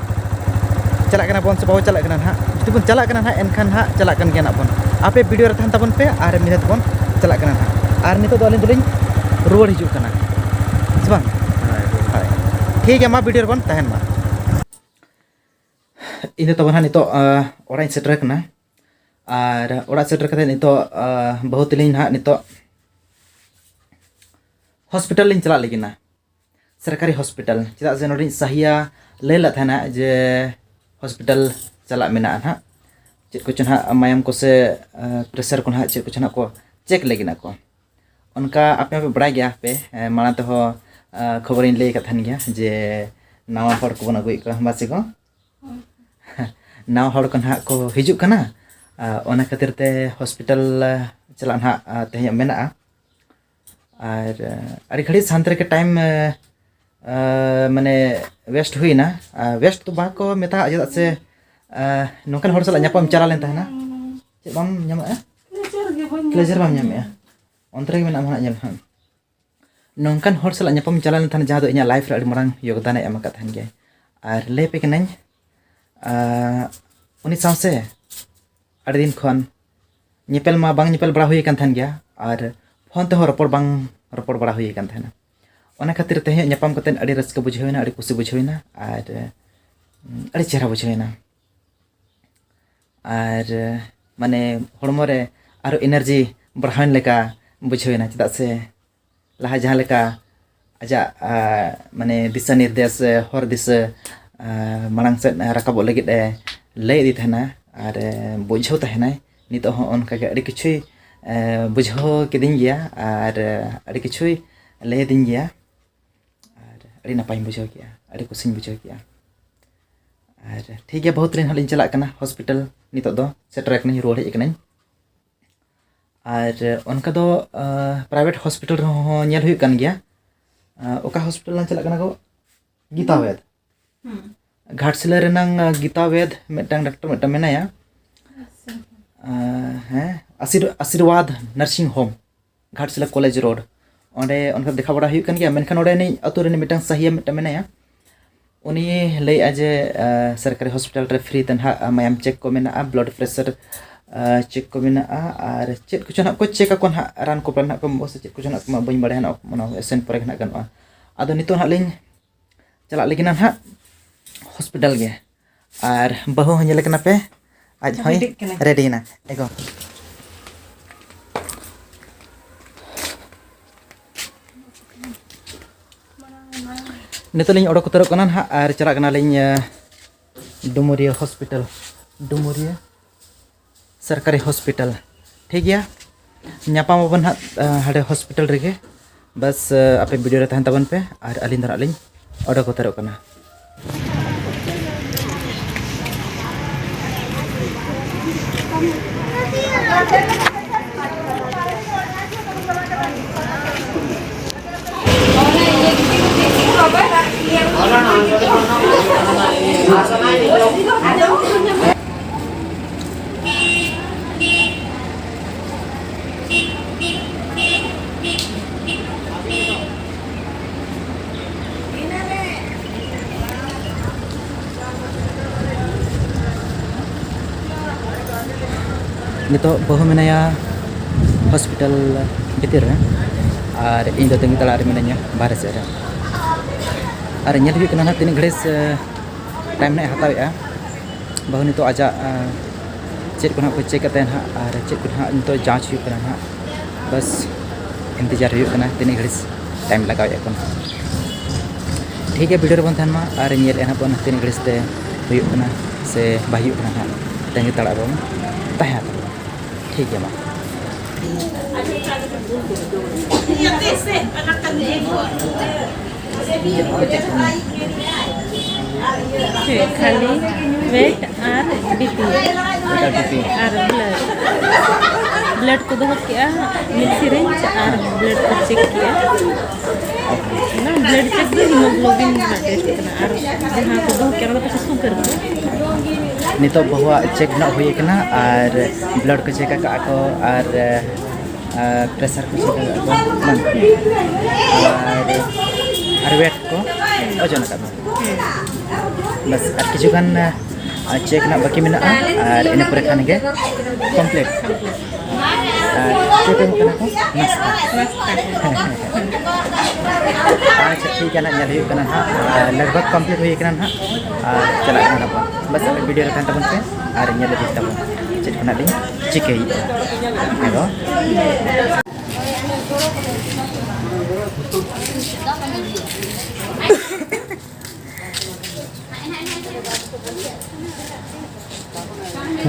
ᱪᱟᱞᱟᱜ ᱠᱟᱱᱟ ᱵᱚᱱ ᱥᱮ ᱵᱟᱵᱚ ᱪᱟᱞᱟᱜ ᱠᱟᱱᱟ ᱱᱟᱦᱟᱜ᱾ ᱡᱩᱫᱤ ᱵᱚᱱ ᱪᱟᱞᱟᱜ ᱠᱟᱱᱟ ᱱᱟᱦᱟᱜ, ᱮᱱᱠᱷᱟᱱ ᱱᱟᱦᱟᱜ ᱪᱟᱞᱟᱜ ᱠᱟᱱ ᱜᱮᱭᱟ ᱱᱟᱦᱟᱜ ᱵᱚᱱ᱾ ᱟᱯᱮ ᱵᱷᱤᱰᱤᱭᱳ ᱨᱮ ᱛᱟᱦᱮᱱ ᱛᱟᱵᱚᱱ ᱯᱮ, ᱟᱨ ᱢᱤᱫ ᱫᱷᱟᱣ ᱛᱮᱵᱚᱱ ᱪᱟᱞᱟᱜ ᱠᱟᱱᱟ ᱱᱟᱦᱟᱜ᱾ ᱟᱨ ᱱᱤᱛᱚᱜ ᱫᱚ ᱟᱹᱞᱤᱧ ᱫᱚᱞᱤᱧ ᱨᱩᱣᱟᱹᱲ ᱦᱤᱡᱩᱜ ᱠᱟᱱᱟ, ᱥᱮ ᱵᱟᱝ? ᱦᱳᱭ᱾ ᱴᱷᱤᱠ ᱜᱮᱭᱟ, ᱢᱟ ᱵᱷᱤᱰᱤᱭᱳ ᱨᱮᱵᱚᱱ ᱛᱟᱦᱮᱱ ᱢᱟ᱾ ᱤᱧ ᱫᱚ ᱛᱟᱵᱚᱱ ᱦᱟᱸᱜ ᱱᱤᱛᱚᱜ, ᱟᱸ, ᱚᱲᱟᱜ ᱤᱧ ᱥᱮᱴᱮᱨ ᱟᱠᱟᱱᱟ᱾ ᱟᱨ ᱚᱲᱟᱜ ᱥᱮᱴᱮᱨ ᱠᱟᱛᱮ ᱱᱤᱛᱚᱜ, ᱟᱸ, ᱵᱟᱹᱦᱩ ᱛᱟᱹᱞᱤᱧ ᱱᱟᱦᱟᱜ ᱱᱤᱛᱚᱜ ᱦᱚᱥᱯᱤᱴᱟᱞ ᱞᱤᱧ ᱪᱟᱞᱟᱜ ᱞᱟᱹᱜᱤᱫ ᱱᱟ, ᱥᱚᱨᱠᱟᱨᱤ ᱦᱚᱥᱯᱤᱴᱟᱞ᱾ ᱪᱮᱫᱟᱜ ᱥᱮ ᱱᱚᱰᱮᱧ ᱥᱟᱦᱤᱭᱟ ᱞᱟᱹᱭ ᱞᱮᱫ ᱛᱟᱦᱮᱱᱟ ᱡᱮ ᱦᱚᱥᱯᱤᱴᱟᱞ ᱪᱟᱞᱟᱜ ᱢᱮᱱᱟᱜᱼᱟ ᱱᱟᱦᱟᱜ, ᱪᱮᱫ ᱠᱚᱪᱚ ᱱᱟᱦᱟᱜ ᱢᱟᱭᱟᱢ ᱠᱚ ᱥᱮ, ᱟᱸ, ᱯᱨᱮᱥᱟᱨ ᱠᱚ ᱱᱟᱦᱟᱜ ᱪᱮᱫ ᱠᱚᱪᱚ ᱱᱟᱦᱟᱜ ᱠᱚ ᱪᱮᱠ ᱞᱟᱹᱜᱤᱫ ᱟᱠᱚ᱾ ᱚᱱᱠᱟ ᱟᱯᱮ ᱦᱚᱸᱯᱮ ᱵᱟᱲᱟᱭ ᱜᱮᱭᱟ ᱯᱮ, ᱮᱸ, ᱢᱟᱲᱟᱝ ᱛᱮᱦᱚᱸ, ᱟᱸ, ᱠᱷᱚᱵᱚᱨᱤᱧ ᱞᱟᱹᱭ ᱟᱠᱟᱫ ᱛᱟᱦᱮᱱ ᱜᱮᱭᱟ ᱡᱮ ᱱᱟᱣᱟ ᱦᱚᱲ ᱠᱚᱵᱚᱱ ᱟᱹᱜᱩᱭᱮᱫ ᱠᱚᱣᱟ, ᱵᱟᱥᱮ ᱠᱚ? ᱱᱟᱣᱟ ᱦᱚᱲ ᱠᱚ ᱱᱟᱦᱟᱜ ᱠᱚ ᱦᱤᱡᱩᱜ ᱠᱟᱱᱟ᱾ ᱟᱨ ᱚᱱᱟ ᱠᱷᱟᱹᱛᱤᱨ ᱛᱮ ᱦᱚᱥᱯᱤᱴᱟᱞ ᱪᱟᱞᱟᱜ ᱱᱟᱦᱟᱜ, ᱟᱨ ᱛᱮᱦᱮᱧᱚᱜ ᱢᱮᱱᱟᱜᱼᱟ᱾ ᱟᱨ, ᱟᱹᱰᱤ ᱜᱷᱟᱹᱲᱤᱡ ᱥᱟᱱᱛᱮ ᱨᱮᱜᱮ ᱴᱟᱭᱤᱢ, ᱟᱨ, ᱢᱟᱱᱮ, ᱣᱮᱥᱴ ᱦᱩᱭᱱᱟ᱾ ᱟᱨ ᱣᱮᱥᱴ ᱫᱚ ᱵᱟᱠᱚ ᱢᱮᱛᱟᱜᱼᱟ, ᱪᱮᱫᱟᱜ ᱥᱮ, ᱟᱨ, ᱱᱚᱝᱠᱟᱱ ᱦᱚᱲ ᱥᱟᱞᱟᱜ ᱧᱟᱯᱟᱢ ᱪᱟᱞᱟᱣ ᱞᱮᱱ ᱛᱟᱦᱮᱱᱟ᱾ ᱪᱮᱫ ᱵᱟᱢ ᱧᱟᱢᱮᱜᱼᱟ? ᱯᱞᱮᱡᱟᱨ ᱜᱮ ᱵᱟᱹᱧ ᱯᱞᱮᱡᱟᱨ ᱵᱟᱢ ᱧᱟᱢᱮᱜᱼᱟ? ᱚᱱᱛᱮ ᱨᱮᱜᱮ ᱢᱮᱱᱟᱜᱼᱟ, ᱱᱟᱦᱟᱜ ᱧᱮᱞ ᱦᱟᱸᱜ᱾ ᱱᱚᱝᱠᱟᱱ ᱦᱚᱲ ᱥᱟᱞᱟᱜ ᱧᱟᱯᱟᱢ ᱪᱟᱞᱟᱣ ᱞᱮᱱ ᱛᱟᱦᱮᱱ, ᱡᱟᱦᱟᱸ ᱫᱚ ᱤᱧᱟᱹᱜ ᱞᱟᱭᱤᱯᱷ ᱨᱮ ᱟᱹᱰᱤ ᱢᱟᱨᱟᱝ ᱭᱳᱜᱽᱫᱟᱱᱮ ᱮᱢ ᱟᱠᱟᱫ ᱛᱟᱦᱮᱱ ᱜᱮᱭᱟ᱾ ᱟᱨ ᱞᱟᱹᱭ ᱟᱯᱮ ᱠᱟᱹᱱᱟᱹᱧ, ᱟᱨ ᱩᱱᱤ ᱥᱟᱶ ᱥᱮ ᱟᱹᱰᱤ ᱫᱤᱱ ᱠᱷᱚᱱ ᱧᱮᱯᱮᱞ ᱢᱟ ᱵᱟᱝ ᱧᱮᱯᱮᱞ ᱵᱟᱲᱟ ᱦᱩᱭ ᱟᱠᱟᱱ ᱛᱟᱦᱮᱱ ᱜᱮᱭᱟ, ᱟᱨ ᱯᱷᱳᱱ ᱛᱮᱦᱚᱸ ᱨᱚᱯᱚᱲ ᱵᱟᱝ ᱨᱚᱯᱚᱲ ᱵᱟᱲᱟ ᱦᱩᱭ ᱟᱠᱟᱱ ᱛᱟᱦᱮᱱᱟ᱾ ᱚᱱᱟ ᱠᱷᱟᱹᱛᱤᱨ ᱛᱮᱦᱮᱧ ᱧᱟᱯᱟᱢ ᱠᱟᱛᱮᱫ ᱟᱹᱰᱤ ᱨᱟᱹᱥᱠᱟᱹ ᱵᱩᱡᱷᱟᱹᱣ ᱮᱱᱟ, ᱟᱹᱰᱤ ᱠᱩᱥᱤ ᱵᱩᱡᱷᱟᱹᱣ ᱮᱱᱟ, ᱟᱨ, ᱩᱸ, ᱟᱹᱰᱤ ᱪᱮᱦᱨᱟ ᱵᱩᱡᱷᱟᱹᱣ ᱮᱱᱟ᱾ ᱟᱨ, ᱢᱟᱱᱮ, ᱦᱚᱲᱢᱚ ᱨᱮ ᱟᱨᱚ ᱮᱱᱟᱨᱡᱤ ᱵᱟᱲᱦᱟᱣᱮᱱ ᱞᱮᱠᱟ ᱵᱩᱡᱷᱟᱹᱣ ᱮᱱᱟ, ᱪᱮᱫᱟᱜ ᱥᱮ ᱞᱟᱦᱟ ᱡᱟᱦᱟᱸ ᱞᱮᱠᱟ ᱟᱡᱟᱜ, ᱟ, ᱢᱟᱱᱮ, ᱫᱤᱥᱟᱹ ᱱᱤᱨᱫᱮᱥ, ᱦᱚᱨ ᱫᱤᱥᱟᱹ, ᱟ, ᱢᱟᱲᱟᱝ ᱥᱮᱫ ᱨᱟᱠᱟᱵᱚᱜ ᱞᱟᱹᱜᱤᱫ ᱮ ᱞᱟᱹᱭ ᱤᱫᱤ ᱛᱟᱦᱮᱱᱟ ᱟᱨ, ᱮ, ᱵᱩᱡᱷᱟᱹᱣ ᱛᱟᱦᱮᱱᱟᱭ᱾ ᱱᱤᱛᱚᱜ ᱦᱚᱸ ᱚᱱᱠᱟᱜᱮ ᱟᱹᱰᱤ ᱠᱤᱪᱷᱩᱭ, ᱮ, ᱵᱩᱡᱷᱟᱹᱣ ᱠᱤᱫᱤᱧ ᱜᱮᱭᱟ ᱟᱨ, ᱮ, ᱟᱹᱰᱤ ᱠᱤᱪᱷᱩᱭ ᱞᱟᱹᱭ ᱟᱹᱫᱤᱧ ᱜᱮᱭᱟ᱾ ᱟᱹᱰᱤ ᱱᱟᱯᱟᱭᱤᱧ ᱵᱩᱡᱷᱟᱹᱣ ᱠᱮᱜᱼᱟ, ᱟᱹᱰᱤ ᱠᱩᱥᱤᱧ ᱵᱩᱡᱷᱟᱹᱣ ᱠᱮᱜᱼᱟ᱾ ᱟᱨ ᱴᱷᱤᱠ ᱜᱮᱭᱟ, ᱵᱚᱦᱩᱛ ᱫᱤᱱ ᱦᱟᱸᱜ ᱞᱤᱧ ᱪᱟᱞᱟᱜ ᱠᱟᱱᱟ ᱦᱚᱥᱯᱤᱴᱟᱞ, ᱱᱤᱛᱚᱜ ᱫᱚ ᱥᱮᱴᱮᱨ ᱟᱠᱟᱱᱟᱹᱧ, ᱨᱩᱣᱟᱹᱲ ᱦᱮᱡ ᱟᱠᱟᱱᱟᱹᱧ᱾ ᱟᱨ ᱚᱱᱠᱟ ᱫᱚ ᱯᱨᱟᱭᱵᱷᱮᱴ ᱦᱚᱥᱯᱤᱴᱟᱞ ᱨᱮᱦᱚᱸ ᱧᱮᱞ ᱦᱩᱭᱩᱜ ᱠᱟᱱ ᱜᱮᱭᱟ᱾ ᱚᱠᱟ ᱦᱚᱥᱯᱤᱴᱟᱞ ᱞᱟᱝ ᱪᱟᱞᱟᱜ ᱠᱟᱱᱟ ᱜᱚ? ᱜᱤᱛᱟᱵᱮᱫ᱾ ᱜᱷᱟᱴᱥᱤᱞᱟᱹ ᱨᱮᱱᱟᱝ ᱜᱤᱛᱟᱵᱮᱫ ᱢᱤᱫᱴᱟᱝ ᱰᱟᱠᱛᱟᱨ ᱢᱤᱫᱴᱟᱝ ᱢᱮᱱᱟᱭᱟ᱾ ᱦᱮᱸ, ᱟᱥᱤᱨ Ashirbad nursing home, Ghatshila college road, ᱚᱸᱰᱮ ᱚᱱᱠᱟ ᱫᱮᱠᱷᱟᱣ ᱵᱟᱲᱟ ᱦᱩᱭᱩᱜ ᱠᱟᱱ ᱜᱮᱭᱟ᱾ ᱢᱮᱱᱠᱷᱟᱱ ᱚᱸᱰᱮᱱᱤᱡ ᱟᱹᱛᱩ ᱨᱮᱱ ᱢᱤᱫᱴᱟᱝ ᱥᱟᱹᱦᱤᱭᱟ ᱢᱤᱫᱴᱟᱝ ᱢᱮᱱᱟᱭᱟ, ᱩᱱᱤ ᱞᱟᱹᱭᱮᱫᱼᱟ ᱡᱮ ᱥᱚᱨᱠᱟᱨᱤ ᱦᱚᱥᱯᱤᱴᱟᱞ ᱨᱮ ᱯᱷᱨᱤ ᱛᱮ ᱱᱟᱦᱟᱜ ᱢᱟᱭᱟᱢ ᱪᱮᱠ ᱠᱚ ᱢᱮᱱᱟᱜᱼᱟ, ᱵᱞᱟᱰ ᱯᱨᱮᱥᱟᱨ ᱪᱮᱠ ᱠᱚ ᱢᱮᱱᱟᱜᱼᱟ, ᱟᱨ ᱪᱮᱫ ᱠᱚᱪᱚ ᱱᱟᱦᱟᱜ ᱠᱚ ᱪᱮᱠ ᱟᱠᱚ ᱱᱟᱦᱟᱜ, ᱨᱟᱱ ᱠᱚ ᱯᱟᱞᱮ ᱱᱟᱦᱟᱜ ᱠᱚ ᱮᱢᱚᱜᱼᱟ ᱥᱮ ᱪᱮᱫ ᱠᱚᱪᱚ ᱱᱟᱦᱟᱜ ᱠᱚ ᱮᱢᱚᱜᱼᱟ, ᱵᱟᱹᱧ ᱵᱟᱲᱟᱭᱟ ᱱᱟᱦᱟᱜ, ᱚᱱᱟ ᱥᱮᱱ ᱯᱚᱨᱮ ᱜᱮ ᱱᱟᱦᱟᱜ ᱜᱟᱱᱚᱜᱼᱟ᱾ ᱟᱫᱚ ᱱᱤᱛᱚᱜ ᱱᱟᱦᱟᱜ ᱞᱤᱧ ᱪᱟᱞᱟᱜ ᱞᱟᱹᱜᱤᱫ ᱱᱟᱦᱟᱜ ᱦᱚᱥᱯᱤᱴᱟᱞ ᱜᱮ᱾ ᱟᱨ ᱵᱟᱹᱦᱩ ᱦᱚᱸ ᱧᱮᱞᱮ ᱠᱟᱱᱟ ᱯᱮ, ᱟᱡ ᱦᱚᱸᱭ ᱨᱮᱰᱤᱜ ᱠᱟᱱᱟᱭ᱾ ᱨᱮᱰᱤᱭᱮᱱᱟ᱾ ᱮᱜᱳ, ᱱᱤᱛᱚᱜ ᱞᱤᱧ ᱚᱰᱚᱠ ᱩᱛᱟᱹᱨᱚᱜ ᱠᱟᱱᱟ ᱱᱟᱦᱟᱜ ᱟᱨ ᱪᱟᱞᱟᱜ ᱠᱟᱱᱟᱞᱤᱧ ᱰᱩᱢᱩᱨᱤᱭᱟᱹ ᱦᱚᱥᱯᱤᱴᱟᱞ, ᱰᱩᱢᱩᱨᱤᱭᱟᱹ ᱥᱚᱨᱠᱟᱨᱤ ᱦᱚᱥᱯᱤᱴᱟᱞ᱾ ᱴᱷᱤᱠ ᱜᱮᱭᱟ, ᱧᱟᱯᱟᱢ ᱟᱵᱚᱱ ᱦᱟᱸᱜ ᱦᱟᱸᱰᱮ ᱦᱚᱥᱯᱤᱴᱟᱞ ᱨᱮᱜᱮ᱾ ᱵᱟᱥ, ᱟᱯᱮ ᱵᱷᱤᱰᱤᱭᱳ ᱨᱮ ᱛᱟᱦᱮᱱ ᱛᱟᱵᱚᱱ ᱯᱮ ᱟᱨ ᱟᱹᱞᱤᱧ ᱫᱚ ᱱᱟᱜ ᱞᱤᱧ ᱚᱰᱚᱠ ᱩᱛᱟᱹᱨᱚᱜ ᱠᱟᱱᱟ᱾ ᱱᱤᱛᱚᱜ ᱵᱟᱹᱦᱩ ᱢᱮᱱᱟᱭᱟ ᱦᱚᱥᱯᱤᱴᱟᱞ ᱵᱷᱤᱛᱤᱨ ᱨᱮ, ᱟᱨ ᱤᱧ ᱫᱚ ᱛᱟᱺᱜᱤ ᱛᱟᱲᱟᱜ ᱨᱮ ᱢᱤᱱᱟᱹᱧᱟ ᱵᱟᱦᱨᱮ ᱥᱮᱫ ᱨᱮ᱾ ᱟᱨ ᱧᱮᱞ ᱦᱩᱭᱩᱜ ᱠᱟᱱᱟ ᱱᱟᱦᱟᱜ ᱛᱤᱱᱟᱹᱜ ᱜᱷᱟᱹᱲᱤᱡ ᱴᱟᱭᱤᱢ ᱱᱟᱦᱟᱜ ᱦᱟᱛᱟᱣᱮᱫᱼᱟ᱾ ᱵᱟᱹᱦᱩ ᱱᱤᱛᱚᱜ ᱟᱡᱟᱜ ᱪᱮᱫ ᱠᱚ ᱱᱟᱦᱟᱜ ᱠᱚ ᱪᱮᱠ ᱠᱟᱛᱮ ᱱᱟᱦᱟᱜ, ᱟᱨ ᱪᱮᱫ ᱠᱚ ᱱᱟᱦᱟᱜ ᱱᱤᱛᱚᱜ ᱡᱟᱸᱪ ᱦᱩᱭᱩᱜ ᱠᱟᱱᱟ ᱱᱟᱦᱟᱜ᱾ ᱵᱟᱥ, ᱤᱱᱛᱮᱡᱟᱨ ᱦᱩᱭᱩᱜ ᱠᱟᱱᱟ ᱛᱤᱱᱟᱹᱜ ᱜᱷᱟᱹᱲᱤᱡ ᱴᱟᱭᱤᱢ ᱞᱟᱜᱟᱣᱮᱫᱼᱟ ᱠᱚ ᱱᱟᱦᱟᱜ᱾ ᱴᱷᱤᱠ ᱜᱮᱭᱟ, ᱵᱷᱤᱰᱤᱭᱳ ᱨᱮᱵᱚᱱ ᱛᱟᱦᱮᱱ ᱢᱟ ᱟᱨ ᱧᱮᱞᱮᱫᱼᱟ ᱱᱟᱦᱟᱜ ᱵᱚᱱ ᱛᱤᱱᱟᱹᱜ ᱜᱷᱟᱹᱲᱤᱡ ᱛᱮ ᱦᱩᱭᱩᱜ ᱠᱟᱱᱟ ᱥᱮ ᱵᱟᱭ ᱦᱩᱭᱩᱜ ᱠᱟᱱᱟ ᱱᱟᱦᱟᱜ᱾ ᱛᱟᱺᱜᱤ ᱛᱟᱲᱟᱜ ᱨᱮᱵᱚᱱ ᱛᱟᱦᱮᱸ ᱦᱟᱛᱟᱲᱚᱜᱼᱟ᱾ ᱴᱷᱤᱠ ᱜᱮᱭᱟ, ᱢᱟ᱾ ᱪᱮᱫ ᱠᱚ ᱪᱮᱫ ᱠᱟᱱᱟ? ᱪᱮᱫ ᱠᱷᱟᱹᱞᱤ ᱣᱮᱴ ᱟᱨ ᱵᱤᱯᱤ ᱮᱴᱟᱜ ᱵᱤᱯᱤ᱾ ᱟᱨ ᱵᱞᱟᱰ, ᱵᱞᱟᱰ ᱠᱚ ᱫᱚᱦᱚ ᱠᱮᱜᱼᱟ, ᱢᱤᱫ ᱥᱤᱨᱤᱧᱡᱽ ᱟᱨ ᱵᱞᱟᱰ ᱠᱚ ᱪᱮᱠ ᱠᱮᱜᱼᱟ᱾ ᱚᱱᱟ ᱵᱞᱟᱰ ᱪᱮᱠ ᱫᱚ ᱦᱤᱢᱳᱜᱞᱳᱵᱤᱱ ᱨᱮᱱᱟᱜ ᱴᱮᱥᱴ ᱠᱟᱱᱟ, ᱟᱨ ᱡᱟᱦᱟᱸ ᱠᱚ ᱫᱚᱦᱚ ᱠᱮᱜᱼᱟ, ᱚᱱᱟ ᱫᱚ ᱯᱟᱪᱮ ᱥᱩᱜᱟᱨ ᱠᱚ᱾ ᱱᱤᱛᱚᱜ ᱵᱟᱹᱦᱩᱣᱟᱜ ᱪᱮᱠ ᱱᱟᱜ ᱦᱩᱭ ᱟᱠᱟᱱᱟ ᱟᱨ ᱵᱞᱟᱰ ᱠᱚ ᱪᱮᱠ ᱟᱠᱟᱫ ᱠᱚ ᱟᱨ, ᱟᱨ ᱯᱨᱮᱥᱟᱨ ᱠᱚ ᱪᱮᱠ ᱟᱠᱟᱫ ᱠᱚ, ᱵᱟᱝ? ᱟᱨ, ᱟᱨ ᱣᱮᱴ ᱠᱚ ᱳᱡᱚᱱ ᱟᱠᱟᱫ ᱠᱚ᱾ ᱵᱟᱥ, ᱟᱨ ᱠᱤᱪᱷᱩ ᱜᱟᱱ, ᱟᱨ ᱪᱮᱠ ᱨᱮᱱᱟᱜ ᱵᱟᱹᱠᱤ ᱢᱮᱱᱟᱜᱼᱟ, ᱟᱨ ᱤᱱᱟᱹ ᱯᱚᱨᱮ ᱠᱷᱟᱱ ᱜᱮ ᱠᱚᱢᱯᱞᱤᱴ᱾ ᱟᱨ ᱪᱮᱫ ᱮᱢ ᱠᱟᱱᱟ ᱠᱚ? ᱱᱟᱥᱛᱟ᱾ ᱟᱪᱪᱷᱟ, ᱴᱷᱤᱠ ᱜᱮᱭᱟ, ᱱᱟᱦᱟᱜ ᱧᱮᱞ ᱦᱩᱭᱩᱜ ᱠᱟᱱᱟ ᱱᱟᱦᱟᱜ, ᱟᱨ ᱞᱟᱜᱽ ᱵᱷᱟᱜᱽ ᱠᱚᱢᱯᱞᱤᱴ ᱦᱩᱭ ᱠᱟᱱᱟ ᱱᱟᱦᱟᱜ, ᱟᱨ ᱪᱟᱞᱟᱜ ᱠᱟᱱᱟ ᱱᱟᱦᱟᱜ ᱵᱚᱱ᱾ ᱵᱟᱥ, ᱵᱷᱤᱰᱤᱭᱳ ᱨᱮ ᱛᱟᱦᱮᱱ ᱛᱟᱵᱚᱱ ᱯᱮ ᱟᱨ ᱧᱮᱞ ᱤᱫᱤ ᱛᱟᱵᱚᱱ ᱪᱮᱫ ᱠᱷᱚᱱᱟᱜ ᱞᱤᱧ ᱪᱤᱠᱟᱹᱭᱮᱫᱼᱟ᱾ ᱟᱫᱚ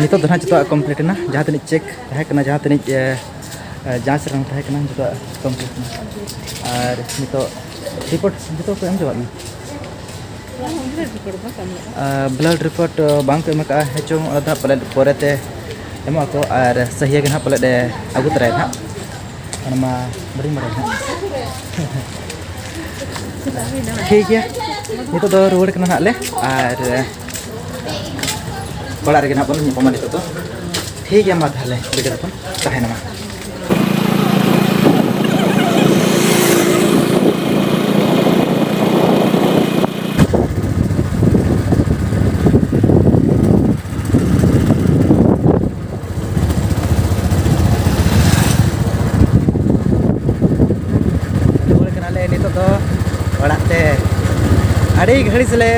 ᱱᱤᱛᱚᱜ ᱫᱚ ᱱᱟᱦᱟᱜ ᱡᱚᱛᱚᱣᱟᱜ ᱠᱚᱢᱯᱞᱤᱴ ᱮᱱᱟ, ᱡᱟᱦᱟᱸ ᱛᱤᱱᱟᱹᱜ ᱪᱮᱠ ᱛᱟᱦᱮᱸ ᱠᱟᱱᱟ, ᱡᱟᱦᱟᱸ ᱛᱤᱱᱟᱹᱜ, ᱮ, ᱮ, ᱡᱟᱸᱪ ᱨᱮᱱᱟᱜ ᱛᱟᱦᱮᱸ ᱠᱟᱱᱟ, ᱡᱚᱛᱚᱣᱟᱜ ᱠᱚᱢᱯᱞᱤᱴ ᱮᱱᱟ᱾ ᱟᱨ ᱱᱤᱛᱚᱜ ᱨᱤᱯᱳᱨᱴ ᱡᱚᱛᱚ ᱠᱚ ᱮᱢ ᱪᱟᱵᱟᱜ ᱠᱟᱱᱟ᱾ ᱵᱞᱟᱰ ᱨᱤᱯᱳᱨᱴ ᱵᱟᱝ ᱠᱚ ᱮᱢᱚᱜᱼᱟ᱾ ᱟᱨ ᱵᱞᱟᱰ ᱨᱤᱯᱳᱨᱴ ᱵᱟᱝ ᱠᱚ ᱮᱢ ᱟᱠᱟᱫᱼᱟ, ᱦᱮᱸ ᱪᱚᱝ, ᱚᱱᱟ ᱫᱚ ᱦᱟᱸᱜ ᱯᱟᱞᱮᱫ ᱯᱚᱨᱮᱛᱮ ᱮᱢᱚᱜ ᱟᱠᱚ, ᱟᱨ ᱥᱟᱹᱦᱤᱭᱟ ᱜᱮ ᱱᱟᱦᱟᱜ ᱯᱟᱞᱮᱫ ᱮ ᱟᱹᱜᱩ ᱛᱚᱨᱟᱭᱟ ᱱᱟᱦᱟᱜ, ᱚᱱᱟ ᱢᱟ ᱵᱟᱹᱞᱤᱧ ᱵᱟᱲᱟᱭᱟ ᱱᱟᱦᱟᱜ᱾ ᱴᱷᱤᱠ ᱜᱮᱭᱟ, ᱱᱤᱛᱚᱜ ᱫᱚ ᱨᱩᱣᱟᱹᱲ ᱠᱟᱱᱟ ᱱᱟᱦᱟᱜ ᱞᱮ, ᱟᱨ ᱚᱲᱟᱜ ᱨᱮᱜᱮ ᱱᱟᱦᱟᱜ ᱵᱚᱱ ᱧᱟᱯᱟᱢᱟ ᱱᱤᱛᱚᱜ ᱫᱚ᱾ ᱴᱷᱤᱠ ᱜᱮᱭᱟ, ᱢᱟ ᱛᱟᱦᱚᱞᱮ ᱵᱤᱫᱟᱹ ᱠᱟᱛᱮ ᱛᱟᱦᱮᱱᱟ ᱢᱟ᱾ ᱨᱩᱣᱟᱹᱲ ᱠᱟᱱᱟᱞᱮ ᱱᱤᱛᱚᱜ ᱫᱚ ᱚᱲᱟᱜ ᱛᱮ᱾ ᱟᱹᱰᱤ ᱜᱷᱟᱹᱲᱤᱡ ᱞᱮ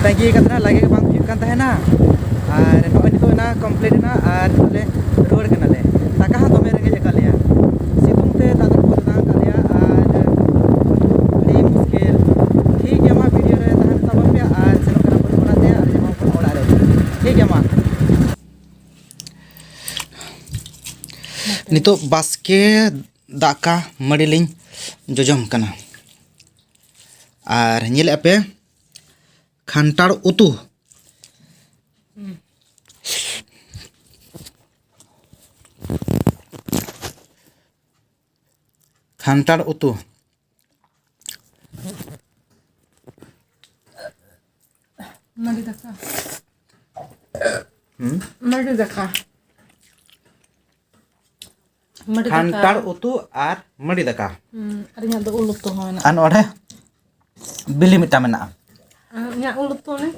ᱛᱟᱺᱜᱤ ᱠᱟᱫ ᱛᱟᱦᱮᱱᱟ, ᱞᱟᱜᱮ ᱜᱮ ᱵᱟᱝ ᱦᱩᱭᱩᱜ ᱠᱟᱱ ᱛᱟᱦᱮᱱᱟ᱾ ᱟᱨ ᱱᱚᱜᱼᱚᱭ ᱱᱤᱛᱚᱜ ᱮᱱᱟ ᱠᱚᱢᱯᱞᱤᱴ ᱮᱱᱟ ᱟᱨ ᱱᱤᱛᱚᱜ ᱞᱮ ᱨᱩᱣᱟᱹᱲ ᱠᱟᱱᱟᱞᱮ᱾ ᱫᱟᱠᱟ ᱦᱚᱸ ᱫᱚᱢᱮ ᱨᱮᱸᱜᱮᱡ ᱟᱠᱟᱫ ᱞᱮᱭᱟ, ᱥᱤᱛᱩᱝ ᱛᱮ ᱫᱟᱜ ᱫᱟᱠᱟ ᱠᱚ ᱵᱟᱝ ᱟᱠᱟᱫ ᱞᱮᱭᱟ᱾ ᱟᱨ ᱟᱹᱰᱤ ᱢᱩᱥᱠᱤᱞ᱾ ᱴᱷᱤᱠ ᱜᱮᱭᱟ, ᱢᱟ ᱵᱷᱤᱰᱤᱭᱳ ᱨᱮ ᱛᱟᱦᱮᱱ ᱛᱟᱵᱚᱱ ᱯᱮ ᱟᱨ ᱥᱮᱱᱚᱜ ᱠᱟᱱᱟ ᱵᱚᱱ ᱚᱲᱟᱜ ᱛᱮ ᱟᱨ ᱧᱟᱯᱟᱢ ᱟᱵᱚᱱ ᱚᱲᱟᱜ ᱨᱮ᱾ ᱴᱷᱤᱠ ᱜᱮᱭᱟ, ᱢᱟ᱾ ᱱᱤᱛᱚᱜ ᱵᱟᱥᱠᱮ ᱫᱟᱠᱟ ᱢᱟᱹᱰᱤ ᱞᱤᱧ ᱡᱚᱡᱚᱢ ᱠᱟᱱᱟ᱾ ᱟᱨ ᱧᱮᱞᱮᱫᱼᱟ ᱯᱮ ᱠᱷᱟᱱᱴᱟᱲ ᱩᱛᱩ᱾ ᱠᱷᱟᱱᱴᱟᱲ ᱩᱛᱩ᱾ ᱢᱟᱹᱰᱤ ᱫᱟᱠᱟ᱾ ᱦᱩᱸ? ᱢᱟᱹᱰᱤ ᱫᱟᱠᱟ᱾ ᱢᱟᱹᱰᱤ ᱫᱟᱠᱟ᱾ ᱠᱷᱟᱱᱴᱟᱲ ᱩᱛᱩ ᱟᱨ ᱢᱟᱹᱰᱤ ᱫᱟᱠᱟ᱾ ᱦᱩᱸ, ᱟᱨ ᱤᱧᱟᱹᱜ ᱫᱚ ᱩᱞ ᱩᱛᱩ ᱦᱚᱸ ᱢᱮᱱᱟᱜᱼᱟ᱾ ᱟᱨ ᱱᱚᱰᱮ ᱵᱤᱞᱤ ᱢᱤᱫᱴᱟᱝ ᱢᱮᱱᱟᱜᱼᱟ᱾ ᱟᱨ ᱤᱧᱟᱹᱜ ᱩᱞ ᱩᱛᱩ ᱚᱱᱮ᱾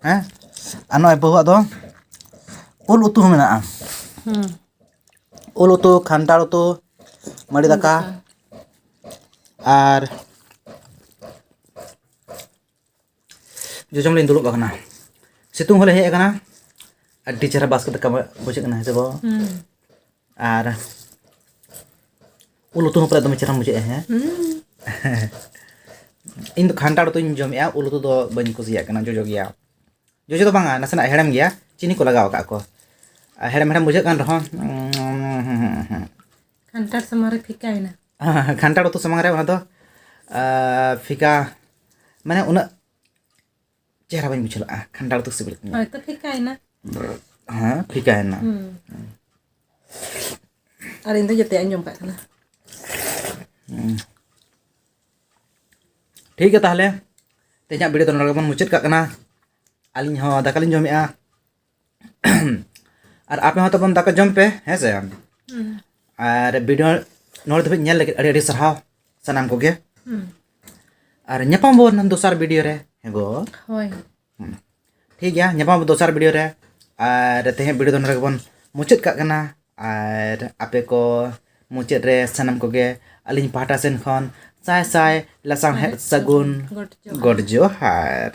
ᱦᱮᱸ, ᱟᱨ ᱱᱚᱜᱼᱚᱭ ᱵᱟᱹᱦᱩᱣᱟᱜ ᱫᱚ ᱩᱞ ᱩᱛᱩ ᱦᱚᱸ ᱢᱮᱱᱟᱜᱼᱟ᱾ ᱦᱩᱸ᱾ ᱩᱞ ᱩᱛᱩ, ᱠᱷᱟᱱᱴᱟᱲ ᱩᱛᱩ, ᱢᱟᱹᱰᱤ ᱫᱟᱠᱟ᱾ ᱫᱟᱠᱟ᱾ ᱟᱨ ᱡᱚᱡᱚᱢ ᱞᱤᱧ ᱫᱩᱲᱩᱵ ᱟᱠᱟᱱᱟ᱾ ᱥᱤᱛᱩᱝ ᱦᱚᱸᱞᱮ ᱦᱮᱡ ᱟᱠᱟᱱᱟ᱾ ᱟᱹᱰᱤ ᱪᱮᱦᱨᱟ ᱵᱟᱥᱠᱮ ᱫᱟᱠᱟ ᱵᱩᱡᱷᱟᱹᱜ ᱠᱟᱱᱟ, ᱦᱮᱸ ᱥᱮ ᱵᱟᱵᱟ? ᱦᱩᱸ᱾ ᱟᱨ ᱩᱞ ᱩᱛᱩ ᱦᱚᱸ ᱯᱟᱞᱮ ᱫᱚᱢᱮ ᱪᱮᱦᱨᱟᱢ ᱵᱩᱡᱷᱟᱹᱜᱼᱟ, ᱦᱮᱸ? ᱦᱩᱸ᱾ ᱤᱧ ᱫᱚ ᱠᱷᱟᱱᱴᱟᱲ ᱩᱛᱩᱧ ᱡᱚᱢᱮᱜᱼᱟ, ᱩᱞ ᱩᱛᱩ ᱫᱚ ᱵᱟᱹᱧ ᱠᱩᱥᱤᱭᱟᱜ ᱠᱟᱱᱟ, ᱡᱚᱡᱚ ᱜᱮᱭᱟ᱾ ᱡᱚᱡᱚ ᱫᱚ ᱵᱟᱝᱟ, ᱱᱟᱥᱮᱱᱟᱜ ᱦᱮᱲᱮᱢ ᱜᱮᱭᱟ, ᱪᱤᱱᱤ ᱠᱚ ᱞᱟᱜᱟᱣ ᱟᱠᱟᱫ ᱠᱚ᱾ ᱟᱨ ᱦᱮᱲᱮᱢ ᱦᱮᱲᱮᱢ ᱵᱩᱡᱷᱟᱹᱜ ᱠᱟᱱ ᱨᱮᱦᱚᱸ, ᱠᱷᱟᱱᱴᱟᱲ ᱥᱟᱢᱟᱝ ᱨᱮ ᱯᱷᱤᱠᱟᱭᱮᱱᱟ᱾ ᱠᱷᱟᱱᱴᱟᱲ ᱩᱛᱩ ᱥᱟᱢᱟᱝ ᱨᱮ ᱚᱱᱟ ᱫᱚ, ᱟᱨ, ᱯᱷᱤᱠᱟ, ᱢᱟᱱᱮ ᱩᱱᱟᱹᱜ ᱪᱮᱦᱨᱟ ᱵᱟᱹᱧ ᱵᱩᱡᱷᱟᱹᱣ ᱞᱟᱜᱼᱟ᱾ ᱠᱷᱟᱱᱴᱟᱲ ᱩᱛᱩ ᱥᱤᱵᱤᱞ ᱠᱟᱱᱟ᱾ ᱦᱳᱭ ᱛᱚ, ᱯᱷᱤᱠᱟᱭᱮᱱᱟ᱾ ᱦᱮᱸ, ᱯᱷᱤᱠᱟᱭᱮᱱᱟ᱾ ᱦᱩᱸ᱾ ᱟᱨ ᱤᱧ ᱫᱚ ᱡᱚᱛᱚᱧ ᱟᱸᱡᱚᱢ ᱠᱟᱜ ᱠᱟᱱᱟ᱾ ᱦᱩᱸ᱾ ᱴᱷᱤᱠ ᱜᱮᱭᱟ, ᱛᱟᱦᱚᱞᱮ ᱛᱮᱦᱮᱧᱟᱜ video ᱫᱚ ᱱᱚᱰᱮ ᱜᱮᱵᱚᱱ ᱢᱩᱪᱟᱹᱫ ᱠᱟᱜ ᱠᱟᱱᱟ᱾ ᱟᱹᱞᱤᱧ ᱦᱚᱸ ᱫᱟᱠᱟ ᱞᱤᱧ ᱡᱚᱢᱮᱜᱼᱟ᱾ ᱟᱨ ᱟᱯᱮ ᱦᱚᱸ ᱛᱟᱵᱚᱱ ᱫᱟᱠᱟ ᱡᱚᱢ ᱯᱮ, ᱦᱮᱸ ᱥᱮ? ᱦᱩᱸ᱾ ᱟᱨ video ᱱᱚᱰᱮ ᱫᱷᱟᱹᱵᱤᱡ ᱧᱮᱞ ᱞᱟᱹᱜᱤᱫ ᱟᱹᱰᱤ ᱟᱹᱰᱤ ᱥᱟᱨᱦᱟᱣ ᱥᱟᱱᱟᱢ ᱠᱚᱜᱮ᱾ ᱦᱩᱸ᱾ ᱟᱨ ᱧᱟᱯᱟᱢ ᱵᱚᱱ ᱫᱚᱥᱟᱨ video ᱨᱮ, ᱦᱮᱸ ᱜᱚ᱾ ᱦᱳᱭ᱾ ᱦᱩᱸ᱾ ᱴᱷᱤᱠ ᱜᱮᱭᱟ, ᱧᱟᱯᱟᱢ ᱟᱵᱚ ᱫᱚᱥᱟᱨ video ᱨᱮ᱾ ᱟᱨ ᱛᱮᱦᱮᱧ video ᱫᱚ ᱱᱚᱰᱮ ᱜᱮᱵᱚᱱ ᱢᱩᱪᱟᱹᱫ ᱠᱟᱜ ᱠᱟᱱᱟ᱾ ᱟᱨ ᱟᱯᱮ ᱠᱚ ᱢᱩᱪᱟᱹᱫ ᱨᱮ ᱥᱟᱱᱟᱢ ᱠᱚᱜᱮ ᱟᱹᱞᱤᱧ ᱯᱟᱦᱴᱟ ᱥᱮᱱ ᱠᱷᱚᱱ ᱥᱟᱭ ᱥᱟᱭ ᱞᱟᱥᱟᱲᱦᱮᱫ ᱥᱟᱹᱜᱩᱱ ᱜᱚᱰ ᱡᱚᱦᱟᱨ᱾ ᱜᱚᱰ ᱡᱚᱦᱟᱨ᱾